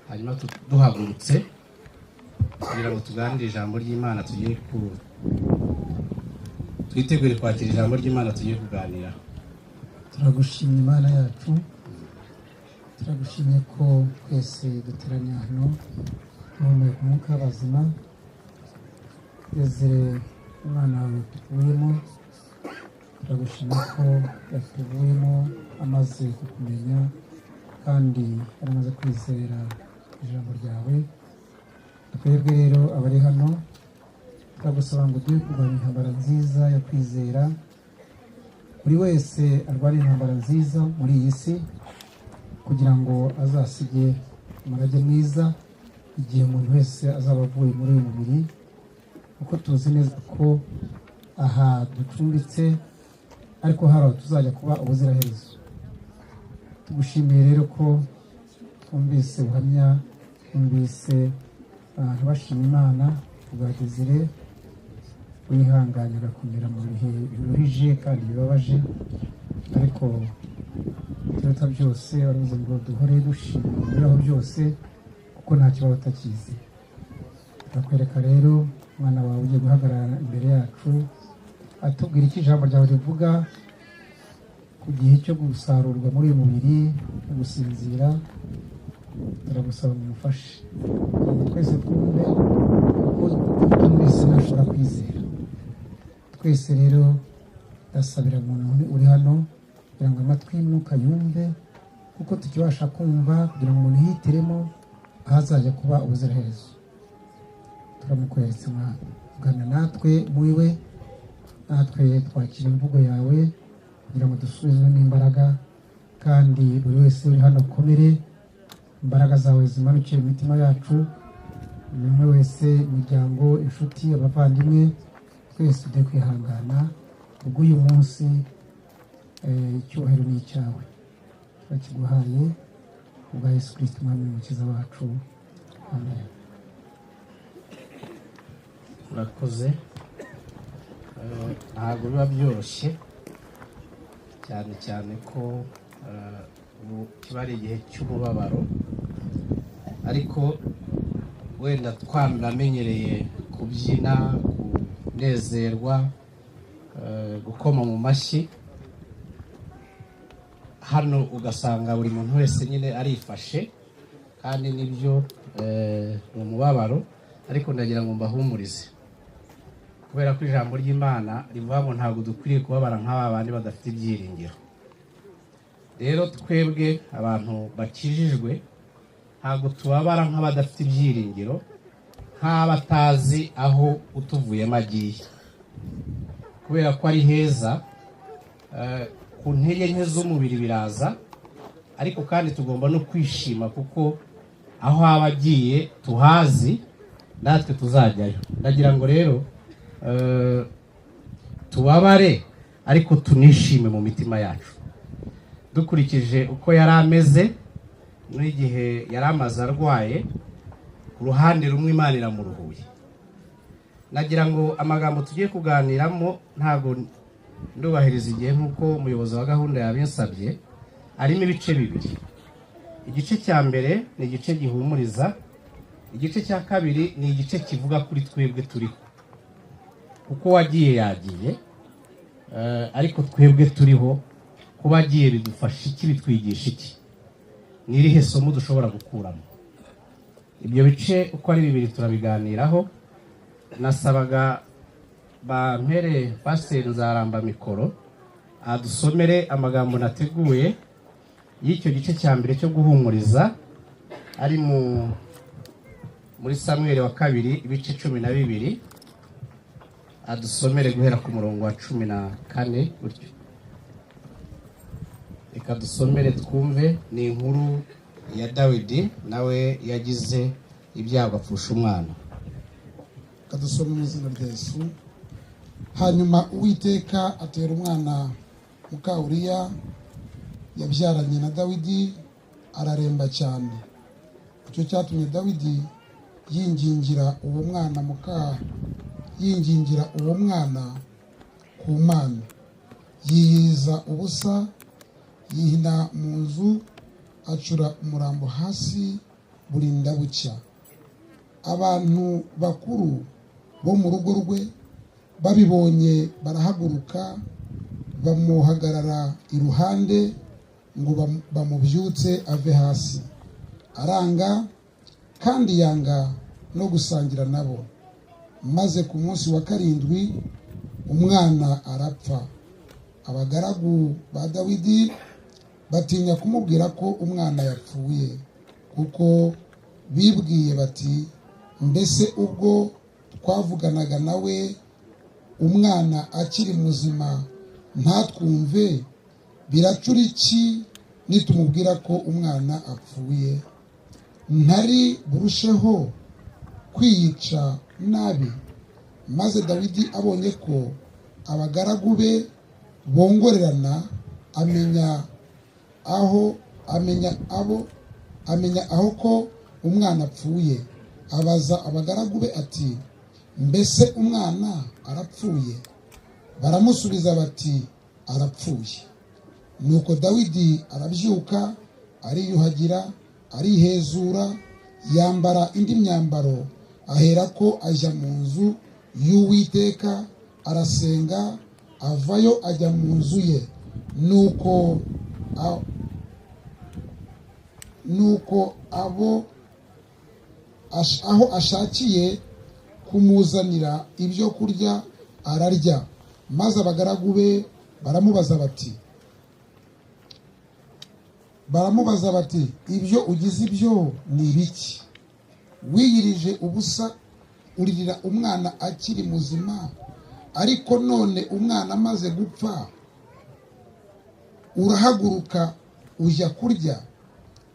hanyuma duhagurutse kugira ngo tuganire ijambo ry'Imana tugiye ku twitegure kwakira ijambo ry'Imana tugiye kuganiraho. Turagushimye Imana yacu, turagushimye ko twese duteraniye hano duhumeka umwuka w'abazima. Desire umwana wawe tuvuyemo, turagushima ko yatuvuyemo amaze kukumenya kandi yaramaze kwizera ijambo ryawe. Twebwe rero abari hano turagusaba ngo uduhe kurwanya intambara nziza yo kwizera, buri wese arwane intambara nziza muri iyi si kugira ngo azasige umurage mwiza igihe umuntu wese azaba avuye muri uyu mubiri, kuko tuzi neza ko aha ducumbitse ariko hari aho tuzajya kuba ubuziraherezo. Tugushimiye rero ko twumvise ubuhamya, twumvise abantu bashima Imana bwa Desire wihanganye agakomera mu bihe biruhije kandi bibabaje, ariko ikiruta byose waravuze ngo duhore dushima mu bibaho byose kuko nta kibazo utakizi. Turakwereka rero umwana wawe ugiye guhagarara imbere yacu atubwira icyo ijambo ryawe rivuga ku gihe cyo gusarurwa muri uyu mubiri no gusinzira. Turagusaba ngo umufashe kugira ngo twese twumve, kuko twese ntashobora kwizera. Twese rero ndasabira umuntu uri hano kugira ngo amatwi y'umwuka yumve, kuko tukibasha kumva kugira ngo umuntu yihitiremo aho azajya kuba ubuziraherezo. Turamukweretse Mwana, ugana natwe muri we, natwe twakira imvugo yawe kugira ngo dusubizwe n'imbaraga, kandi buri wese uri hano akomere, imbaraga zawe zimanukire mu mitima yacu, buri umwe wese, imiryango, inshuti, abavandimwe, twese tujye kwihangana ubw'uyu munsi. Icyubahiro ni icyawe, turakiguhaye ubwa Yesu Kristo Umwami n'Umukiza wacu, amen. Murakoze. Ntabwo biba byoroshye cyane cyane ko ubu kiba ari igihe cy'umubabaro, ariko wenda twaramenyereye kubyina, kunezerwa, gukoma mu mashyi. Hano ugasanga buri muntu wese nyine arifashe, kandi nibyo, ni umubabaro, ariko ndagira ngo mbahumurize kubera ko ijambo ry'Imana rivuga ngo ntabwo dukwiriye kubabara nk'aba bandi badafite ibyiringiro. Rero twebwe abantu bakijijwe ntabwo tubabara nk'abadafite ibyiringiro, nk'abatazi aho utuvuyemo agiye, kubera ko ari heza. Ku ntege nke z'umubiri biraza, ariko kandi tugomba no kwishima kuko aho aba agiye tuhazi, natwe tuzajyayo. Ndagira ngo rero tubabare ariko tunishime mu mitima yacu, dukurikije uko yari ameze n'igihe yari amaze arwaye. Ku ruhande rumwe Imana iramuruhuye. Nagira ngo amagambo tugiye kuganiramo, ntabwo ndubahiriza igihe nk'uko umuyobozi wa gahunda yabinsabye, arimo ibice bibiri. Igice cya mbere ni igice gihumuriza, igice cya kabiri ni igice kivuga kuri twebwe turiho, kuko wagiye yagiye, ariko twebwe turiho. Kuba agiye bidufasha iki? Bitwigisha iki? Ni irihe somo dushobora gukuramo? Ibyo bice uko ari bibiri turabiganiraho. Nasabaga bampere Pasiteri Nzaramba mikoro adusomere amagambo nateguye y'icyo gice cya mbere cyo guhumuriza, ari muri Samweli wa kabiri ibice 12, adusomere guhera ku murongo wa 14 gutyo. Reka dusomere twumve. Ni inkuru ya Dawidi, nawe yagize ibyago apfusha umwana. Kadusome mu izina rya Yesu. Hanyuma Uwiteka atera umwana muka Uriya yabyaranye na Dawidi, araremba cyane. Icyo cyatumye Dawidi Yingingira uwo mwana muka yingingira uwo mwana ku Mana, yiyiriza ubusa, yihina mu nzu, acura umurambo hasi burinda bucya. Abantu bakuru bo mu rugo rwe babibonye barahaguruka, bamuhagarara iruhande ngo bamubyutse ave hasi. Aranga kandi yanga no gusangira nabo. Maze ku munsi wa karindwi umwana arapfa. Abagaragu ba Dawidi batinya kumubwira ko umwana yapfuye, kuko bibwiye bati: "Mbese ubwo twavuganaga nawe umwana akiri muzima ntatwumve, biracura iki nitumubwira ko umwana apfuye? Ntari burusheho kwiyica nabi?" Maze Dawidi abonye ko abagaragu be bongorerana, amenya aho ko umwana apfuye. Abaza abagaragu be ati: "Mbese umwana arapfuye?" Baramusubiza bati: "Arapfuye." Nuko Dawidi arabyuka, ariyuhagira, arihezura, yambara indi myambaro, aherako ajya mu nzu y'Uwiteka arasenga. Avayo ajya mu nzu ye. Nuko abo aho ashakiye kumuzanira ibyo kurya ararya. Maze abagaragu be baramubaza bati: "Ibyo ugize ibyo ni ibiki? Wiyirije ubusa uririra umwana akiri muzima, ariko none umwana amaze gupfa urahaguruka ujya kurya."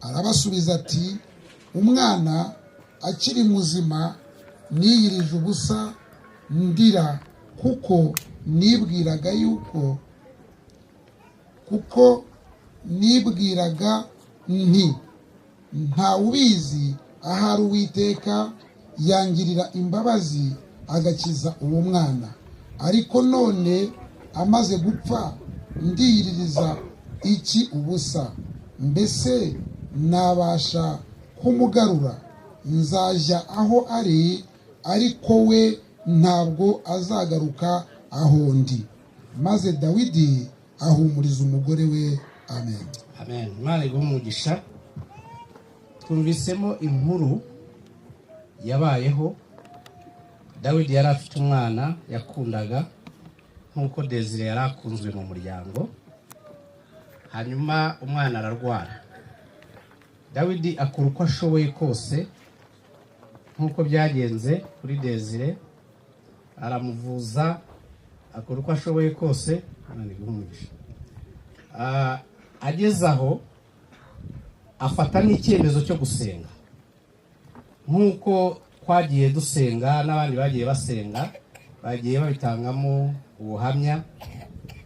Arabasubiza ati: "Umwana akiri muzima niyirije ubusa ndira, kuko nibwiraga nti: 'Ntawubizi, ahari Uwiteka yangirira imbabazi agakiza uwo mwana.' Ariko none amaze gupfa ndiyiririza iki ubusa? Mbese nabasha kumugarura? Nzajya aho ari, ariko we ntabwo azagaruka aho ndi." Maze Dawidi ahumuriza umugore we. Amen. Amen. Imana iguhe umugisha. Twumvisemo inkuru yabayeho. Dawidi yari afite umwana yakundaga nk'uko Desire yari akunzwe mu muryango. Hanyuma umwana ararwara, Dawidi akora uko ashoboye kose nk'uko byagenze kuri Desire, aramuvuza, akora uko ashoboye kose. Imana iguhe umugisha. Ageze aho afata n'icyemezo cyo gusenga nk'uko twagiye dusenga n'abandi bagiye basenga, bagiye babitangamo ubuhamya.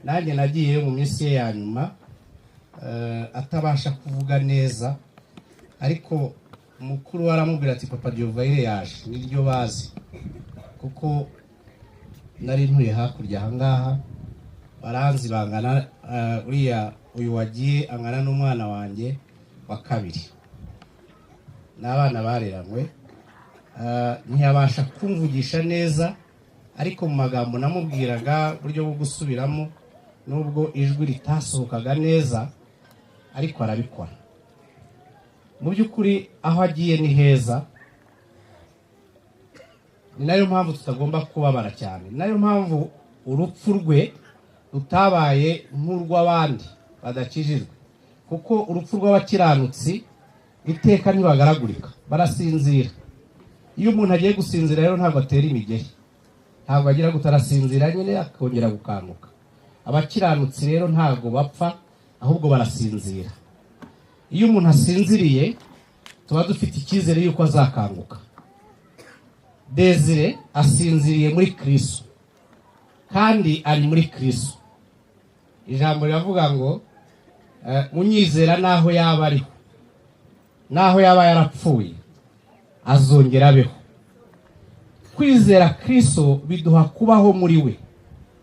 Nanjye nagiye mu minsi ye ya nyuma, atabasha kuvuga neza, ariko mukuru we aramubwira ati: "Papa Diovayire yaje." Niryo bazi kuko nari ntuye hakurya ahangaha, baranzi bangana. Uriya uyu wagiye angana n'umwana wanjye wa kabiri, n'abana bareranywe. Ntiyabasha kumvugisha neza, ariko mu magambo namubwiraga, uburyo bwo gusubiramo, nubwo ijwi ritasohokaga neza, ariko arabikora. Mu by'ukuri aho agiye ni heza, ni nayo mpamvu tutagomba kubabara cyane, ni nayo mpamvu urupfu rwe rutabaye nk'urw'abandi badakijijwe, kuko urupfu rw'abakiranutsi iteka ntibagaragurika, barasinzira. Iyo umuntu agiye gusinzira rero ntabwo atera imigeri, ntabwo agira gutarasinzira nyine akongera gukanguka. Abakiranutsi rero ntabwo bapfa, ahubwo barasinzira. Iyo umuntu asinziriye tuba dufite icyizere yuko azakanguka. Desire asinziriye muri Kristo kandi ari muri Kristo. Ijambo riravuga ngo unyizera n'aho yaba ariho, n'aho yaba yarapfuye, azongera abeho. Kwizera Kristo biduha kubaho muri we,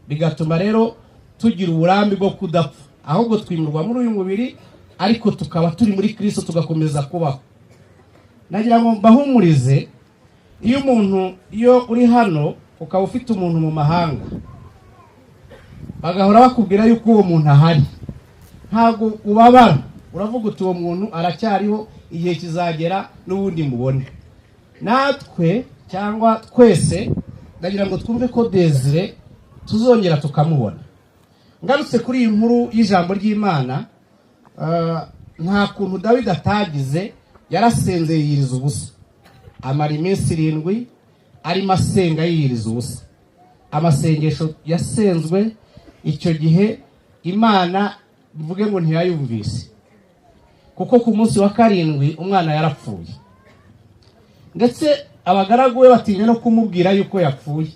bigatuma rero tugira uburambe bwo kudapfa, ahubwo twimurwa muri uyu mubiri ariko tukaba turi muri Kristo tugakomeza kubaho. Nagira ngo mbahumurize, iyo umuntu, iyo uri hano ukaba ufite umuntu mu mahanga bagahora bakubwira yuko uwo muntu ahari, ntabwo ubabara, uravuga uti uwo muntu aracyariho, igihe kizagera n'ubundi mubone. Natwe cyangwa twese ndagira ngo twumve ko Desire tuzongera tukamubona. Ngarutse kuri iyi nkuru y'ijambo ry'Imana, nta kuntu Dawidi atagize, yarasenze yiyiriza ubusa, amara iminsi 7 arimo asenga yiyiriza ubusa. Amasengesho yasenzwe icyo gihe Imana mvuge ngo ntiyayumvise, kuko ku munsi wa 7 umwana yarapfuye. Ndetse abagaragu be batinya no kumubwira yuko yapfuye,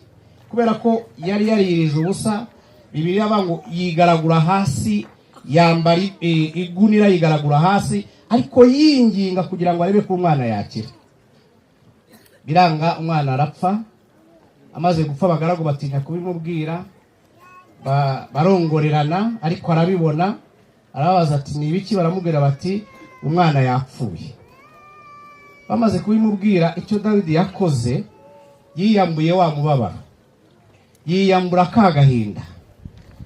kubera ko yari yariyirije ubusa. Bibiliya ngo yigaragura hasi, yambara igunira yigaragura hasi, ariko yinginga kugira ngo arebe ko umwana yakira. Biranga, umwana arapfa. Amaze gupfa abagaragu batinya kubimubwira, barongorerana, ariko arabibona, arababaza ati ni ibiki? Baramubwira bati umwana yapfuye. Bamaze kubimubwira, icyo Dawidi yakoze, yiyambuye wa mubabaro, yiyambura ka gahinda,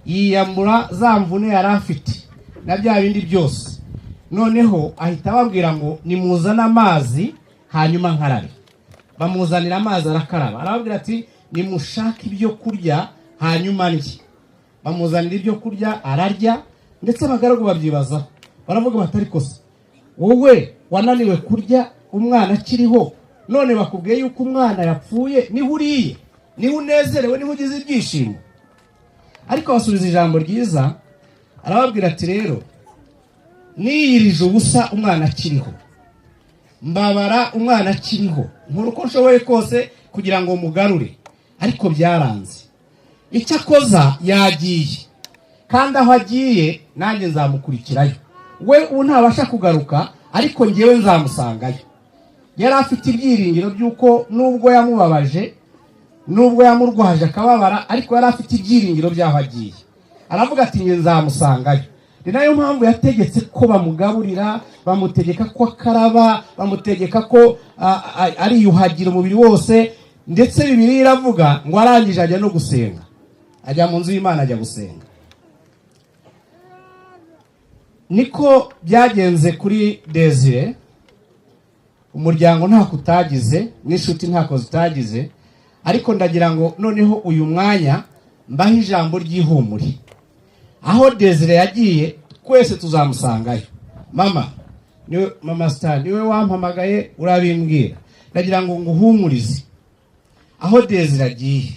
yiyambura za mvune yari afite na bya bindi byose. Noneho ahita ababwira ngo nimuzane amazi hanyuma nkarabe. Bamuzanira amazi arakaraba, arababwira ati nimushake ibyo kurya hanyuma ndye. Bamuzanira ibyo kurya ararya, ndetse abagaragu babyibazaho, baravuga bati ariko se wowe wananiwe kurya umwana akiriho, none bakubwiye yuko umwana yapfuye, niho uriye, niho unezerewe, niho ugize ibyishimo? Ariko abasubiza ijambo ryiza, arababwira ati rero niyirije ubusa umwana akiriho, mbabara umwana akiriho, nkora uko nshoboye kose kugira ngo mugarure, ariko byaranze. Icyakoza yagiye, kandi aho agiye nanjye nzamukurikirayo. We ubu ntabasha kugaruka, ariko njyewe nzamusangayo. Yari afite ibyiringiro by'uko nubwo yamubabaje, nubwo yamurwaje akababara, ariko yari afite ibyiringiro by'aho agiye. Aravuga ati njye nzamusangayo. Ni nayo mpamvu yategetse ko bamugaburira, bamutegeka ko akaraba, bamutegeka ko ariyuhagira umubiri wose. Ndetse Bibiliya iravuga ngo arangije ajya no gusenga, ajya mu nzu y'Imana ajya gusenga. Niko byagenze kuri Desire. Umuryango ntako utagize, n'inshuti ntako zitagize, ariko ndagira ngo noneho uyu mwanya mbahe ijambo ry'ihumure. Aho Desire yagiye twese tuzamusangayo. Mama, niwe mama Star, niwe wampamagaye urabimbwira, ndagira ngo nguhumurize, aho Desire agiye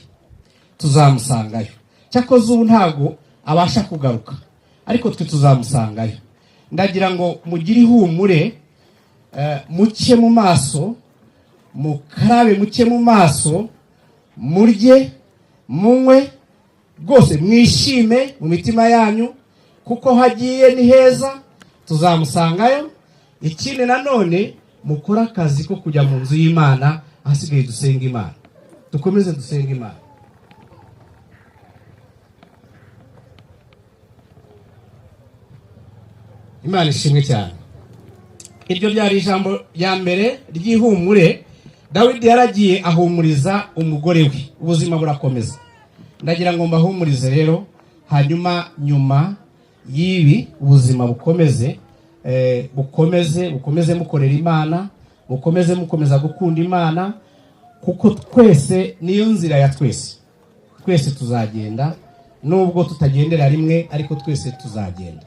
tuzamusangayo. Cyakoze ubu ntago abasha kugaruka, ariko twe tuzamusangayo. Ndagira ngo mugire ihumure, muke mu maso, mukarabe muke mu maso, murye, munywe, rwose mwishime mu mitima yanyu, kuko hagiye ni heza, tuzamusangayo. Ikindi nanone mukora akazi ko kujya mu nzu y'Imana, ahasigaye dusenga Imana, dukomeze dusenga Imana. Imana ishimwe cyane. Iryo byari ijambo rya mbere ry'ihumure. Dawidi yaragiye ahumuriza umugore we, ubuzima burakomeza. Ndagira ngo mbahumurize rero, hanyuma nyuma y'ibi ubuzima bukomeze, bukomeze mukorera Imana, bukomeze mukomeza gukunda Imana, kuko twese niyo nzira ya twese. Twese tuzagenda, nubwo tutagendera rimwe, ariko twese tuzagenda.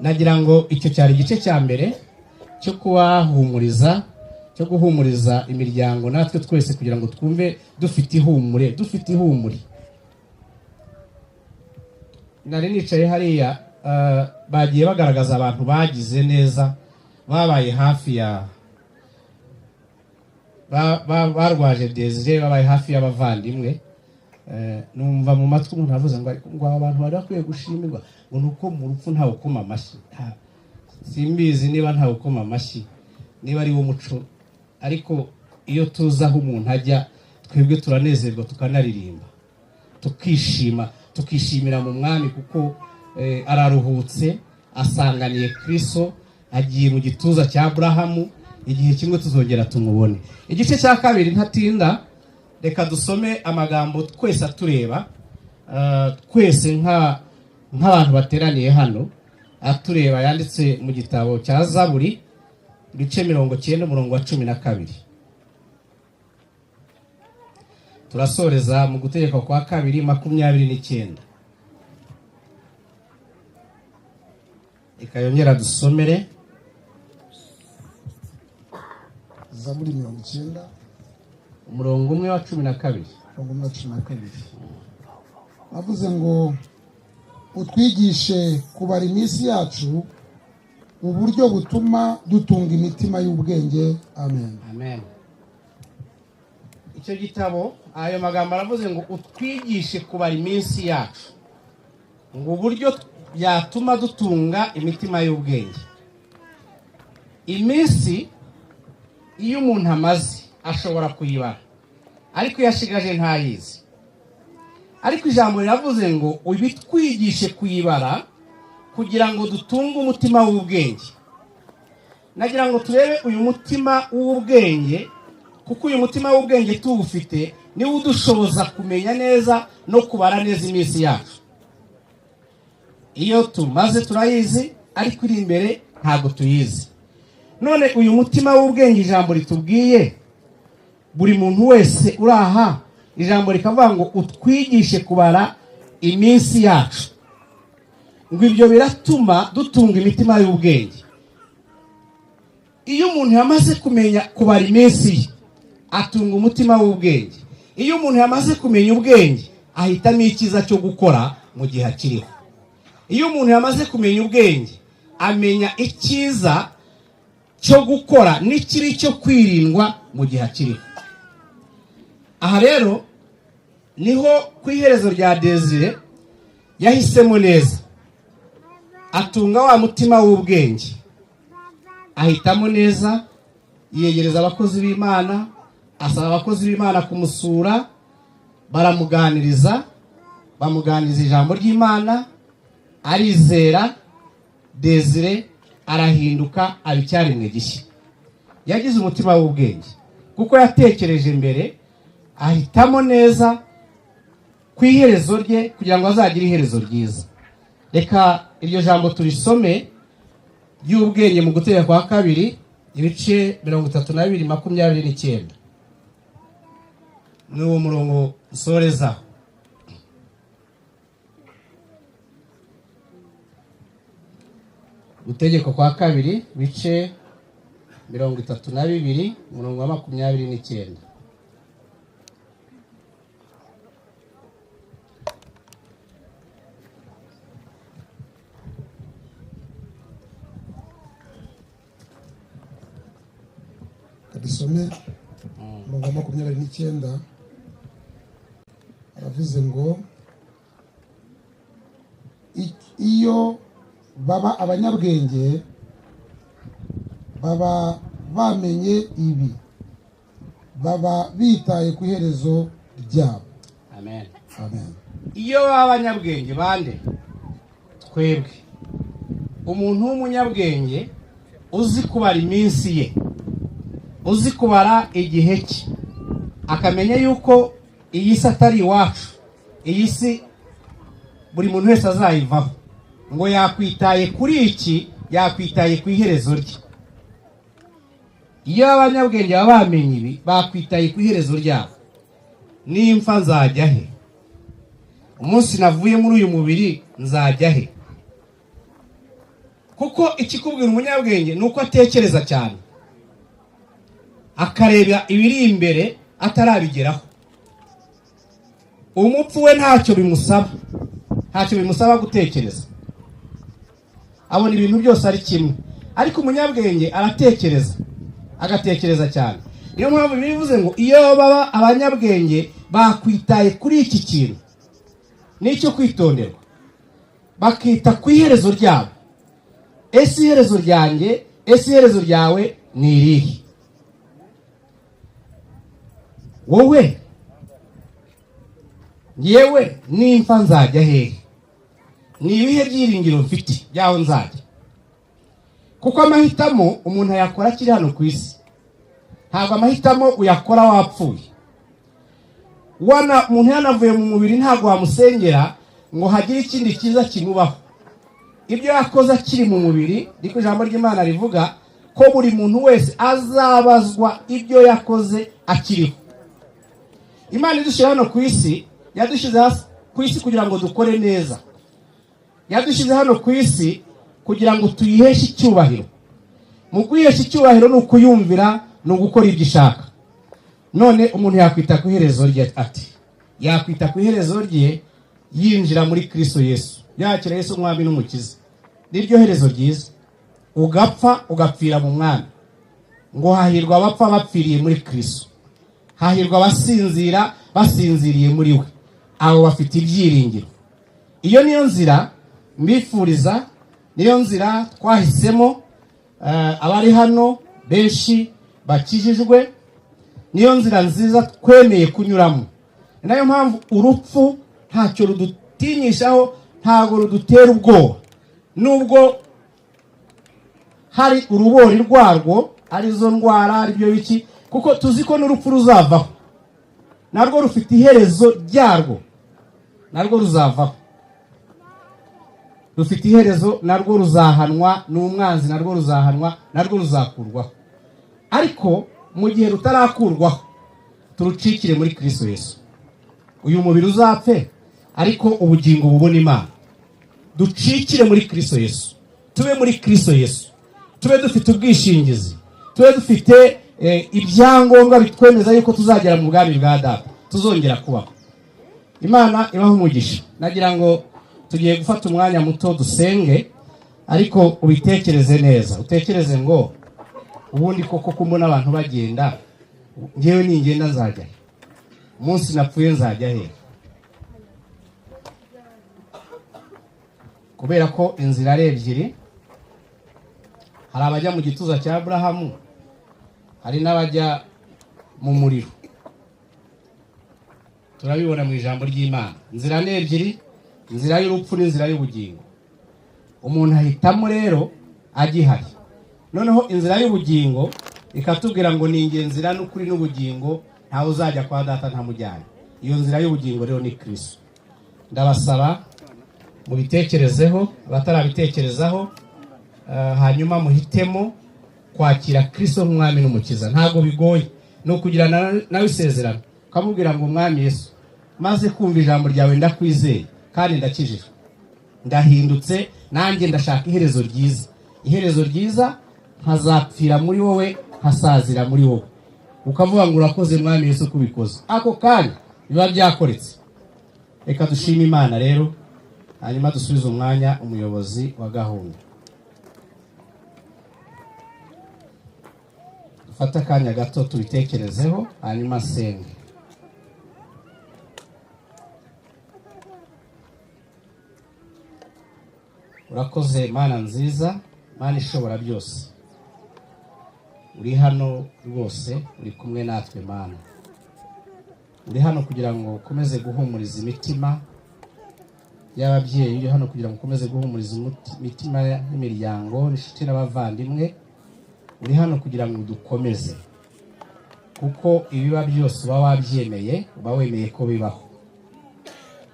Nagira ngo icyo cyari igice cya mbere cyo kubahumuriza, cyo guhumuriza imiryango natwe twese, kugira ngo twumve dufite ihumure, dufite ihumure. Nari nicaye hariya, bagiye bagaragaza abantu bagize neza, babaye hafi ya barwaje Desire, babaye hafi y'abavandimwe. Numva mu matwi umuntu avuze ngo ariko ngo abantu bari bakwiye gushimirwa, ngo nuko mu rupfu ntawe ukoma amashyi. Simbizi niba ntawe ukoma amashyi, niba ari wo muco, ariko Iyo tuzi aho umuntu ajya, twebwe turanezerwa, tukanaririmba, tukishima, tukishimira mu Mwami, kuko araruhutse, asanganiye Kristo, agiye mu gituza cya Aburahamu. Igihe kimwe tuzongera tumubone. Igice cya kabiri, ntatinda, reka dusome amagambo twese atureba, twese nk'abantu bateraniye hano atureba, yanditse mu gitabo cya Zaburi, ibice 90, umurongo wa 12. Turasoreza mu Gutegeka kwa Kabiri 29. Reka yongera dusomere. Zaburi 90, umurongo umwe wa 12. Umurongo umwe wa 12 avuze ngo: "Utwigishe kubara iminsi yacu uburyo butuma dutunga imitima y'ubwenge." Amen. Amen. Icyo gitabo, ayo magambo aravuze ngo: "Utwigishe kubara iminsi yacu, ngo uburyo byatuma dutunga imitima y'ubwenge." Iminsi iyo umuntu amaze ashobora kuyibara, ariko iyo ashigaje ntayizi. Ariko ijambo riravuze ngo: "Ubitwigishe kuyibara kugira ngo dutunge umutima w'ubwenge." Nagira ngo turebe uyu mutima w'ubwenge, kuko uyu mutima w'ubwenge tuwufite niwo udushoboza kumenya neza no kubara neza iminsi yacu. Iyo tumaze turayizi, ariko iri imbere ntabwo tuyizi. None uyu mutima w'ubwenge ijambo ritubwiye, buri muntu wese uri aha, ijambo rikavuga ngo: "Utwigishe kubara iminsi yacu," ngo ibyo biratuma dutunga imitima y'ubwenge. Iyo umuntu yamaze kumenya kubara iminsi ye, atunga umutima w'ubwenge. Iyo umuntu yamaze kumenya ubwenge, ahitamo icyiza cyo gukora mu gihe akiriho. Iyo umuntu yamaze kumenya ubwenge, amenya icyiza cyo gukora n'ikibi cyo kwirindwa mu gihe akiriho. Aha rero niho ku iherezo rya Desire yahisemo neza, atunga wa mutima w'ubwenge, ahitamo neza, yiyegereza abakozi b'Imana, asaba abakozi b'Imana kumusura, baramuganiriza, bamuganiriza ijambo ry'Imana, arizera. Desire arahinduka, aba icyaremwe gishya. Yagize umutima w'ubwenge kuko yatekereje mbere, ahitamo neza ku iherezo rye kugira ngo azagire iherezo ryiza. Reka iryo jambo turisome ry'ubwenge mu Gutegeka kwa Kabiri, ibice 32, 29. Ni uwo murongo nsorezaho. Gutegeka kwa Kabiri, bice 32, umurongo wa 29. Dusome umurongo wa 29. Aravuze ngo: "Iyo baba abanyabwenge baba bamenye ibi, baba bitaye ku iherezo ryabo." Amen. Amen. Iyo baba abanyabwenge bande? Twebwe. Umuntu w'umunyabwenge uzi kubara iminsi ye, uzi kubara igihe cye, akamenya yuko iyi si atari iwacu, iyi si buri muntu wese azayivaho, ngo yakwitaye kuri iki, yakwitaye ku iherezo rye. Iyo abanyabwenge baba bamenye ibi, bakwitaye ku iherezo ryabo. Nimfa nzajya he? Umunsi navuye muri uyu mubiri nzajya he? Kuko ikikubwira umunyabwenge ni uko atekereza cyane, akareba ibiri imbere atarabigeraho. Umupfu we ntacyo bimusaba, ntacyo bimusaba gutekereza, abona ibintu byose ari kimwe. Ariko umunyabwenge aratekereza, agatekereza cyane. Niyo mpamvu bivuze ngo iyo baba abanyabwenge bakwitaye kuri iki kintu nicyo kwitonderwa, bakita ku iherezo ryabo. Ese iherezo ryanjye, ese iherezo ryawe ni irihe? Wowe, ngewe nimfa nzajya hehe? Ni ibihe byiringiro mfite by'aho nzajya? Kuko amahitamo umuntu ayakora akiri hano ku isi, ntabwo amahitamo uyakora wapfuye. Wana umuntu yanavuye mu mubiri, ntabwo wamusengera ngo hagire ikindi cyiza kimubaho. Ibyo yakoze akiri mu mubiri, niko ijambo ry'Imana rivuga ko buri muntu wese azabazwa ibyo yakoze akiriho. Imana idushyira hano ku isi, yadushyize ku isi kugira ngo dukore neza, yadushyize hano ku isi kugira ngo tuyiheshe icyubahiro. Mu kwihesha icyubahiro ni ukuyumvira, ni ugukora ibyo ishaka. None umuntu yakwita ku iherezo rye ati, yakwita ku iherezo rye yinjira muri Kristo Yesu, yakira Yesu umwami n'umukiza, niryo herezo ryiza. Ugapfa ugapfira mu mwami. Ngo hahirwa abapfa bapfiriye muri Kristo, hahirwa abasinzira basinziriye muri we, abo bafite ibyiringiro. Iyo niyo nzira mbifuriza, niyo nzira twahisemo. Abari hano benshi bakijijwe, niyo nzira nziza twemeye kunyuramo. Ni nayo mpamvu urupfu ntacyo rudutinyishaho, ntabwo rudutera ubwoba, nubwo hari urubori rwarwo, arizo ndwara, aribyo biki, kuko tuzi ko n'urupfu ruzavaho, narwo rufite iherezo ryarwo, narwo ruzavaho, rufite iherezo, narwo ruzahanwa n'umwanzi, narwo ruzahanwa, narwo ruzakurwaho. Ariko mu gihe rutarakurwaho, turucikire muri Kristo Yesu. Uyu mubiri uzapfe, ariko ubugingo bubona Imana. Ducikire muri Kristo Yesu, tube muri Kristo Yesu, tube dufite ubwishingizi, tube dufite ibyangombwa bitwemeza yuko tuzagera mu bwami bwa Data, tuzongera kubaho. Imana ibaho umugisha. Nagira ngo tugiye gufata umwanya muto dusenge, ariko ubitekereze neza, utekereze ngo ubundi koko kumbona abantu bagenda, ngewe ningenda nzajya he? Umunsi napfuye nzajya he? Kubera ko inzira ari ebyiri, hari abajya mu gituza cya Aburahamu, hari n'abajya mu muriro. Turabibona mu ijambo ry'Imana. Inzira ni ebyiri, inzira y'urupfu n'inzira y'ubugingo. Umuntu ahitamo rero agihari. Noneho inzira y'ubugingo ikatubwira ngo ni inzira n'ukuri n'ubugingo, ntawe uzajya kwa Data ntamujyanye. Iyo nzira y'ubugingo rero ni Kristo. Ndabasaba mubitekerezeho, abatarabitekerezaho, hanyuma muhitemo kwakira Kristo nk'umwami n'umukiza. Ntabwo bigoye, ni ukugirana nawe isezerano, ukamubwira ngo Mwami Yesu, maze kumva ijambo ryawe ndakwizeye kandi ndakijijwe, ndahindutse, nanjye ndashaka iherezo ryiza, iherezo ryiza nkazapfira muri wowe, nkasazira muri wowe. Ukavuga ngo urakoze Mwami Yesu kubikoze, ako kanya biba byakoretse. Reka dushime Imana rero, hanyuma dusubize umwanya umuyobozi wa gahunda. Dufate akanya gato tubitekerezeho, hanyuma senge. Urakoze Mana nziza, Mana ishobora byose, uri hano rwose, uri kumwe natwe Mana. Uri hano kugira ngo ukomeze guhumuriza imitima y'ababyeyi, uri hano kugira ngo ukomeze guhumuriza imitima y'imiryango, inshuti n'abavandimwe. Uri hano kugira ngo dukomeze, kuko ibiba byose uba wabyemeye, uba wemeye ko bibaho.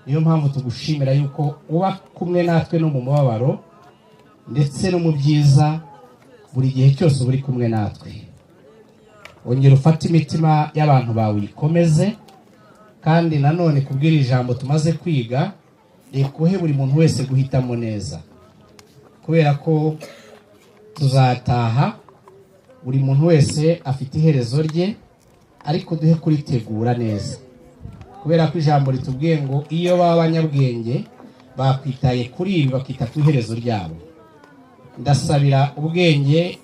Niyo mpamvu tugushimira yuko uba kumwe natwe no mu mubabaro ndetse no mu byiza, buri gihe cyose uri kumwe natwe. Ongera ufate imitima y'abantu bawe uyikomeze, kandi nanone kubwira ijambo tumaze kwiga, rikuhe buri muntu wese guhitamo neza, kubera ko tuzataha buri muntu wese afite iherezo rye, ariko duhe kuritegura neza, kubera ko ijambo ritubwiye ngo iyo baba abanyabwenge bakwitaye kuri ibi, bakita ku iherezo ryabo. Ndasabira ubwenge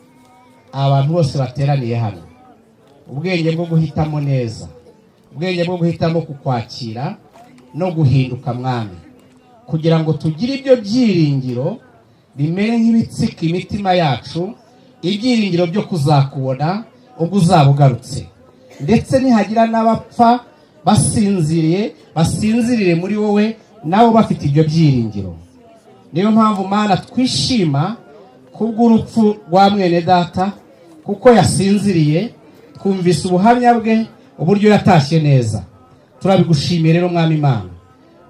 abantu bose bateraniye hano, ubwenge bwo guhitamo neza, ubwenge bwo guhitamo kukwakira no guhinduka Mwami, kugira ngo tugire ibyo byiringiro bimere nk'ibitsika imitima yacu, ibyiringiro byo kuzakubona ubwo uzaba ugarutse. Ndetse nihagira n'abapfa basinziriye, basinzirire muri wowe, nabo bafite ibyo byiringiro. Niyo mpamvu, Mana, twishima kubw'urupfu rwa mwene data, kuko yasinziriye. Twumvise ubuhamya bwe, uburyo yatashye neza. Turabigushimiye rero, Mwami Imana.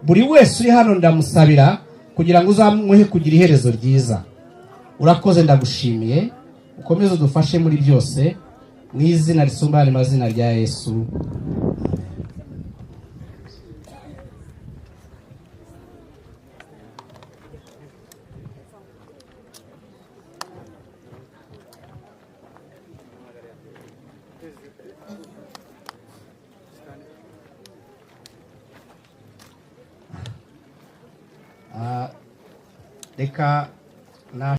Buri wese uri hano ndamusabira kugira ngo uzamuhe kugira iherezo ryiza. Urakoze, ndagushimiye. Ukomeze udufashe muri byose, mu izina risumba ayandi mazina rya Yesu. Reka na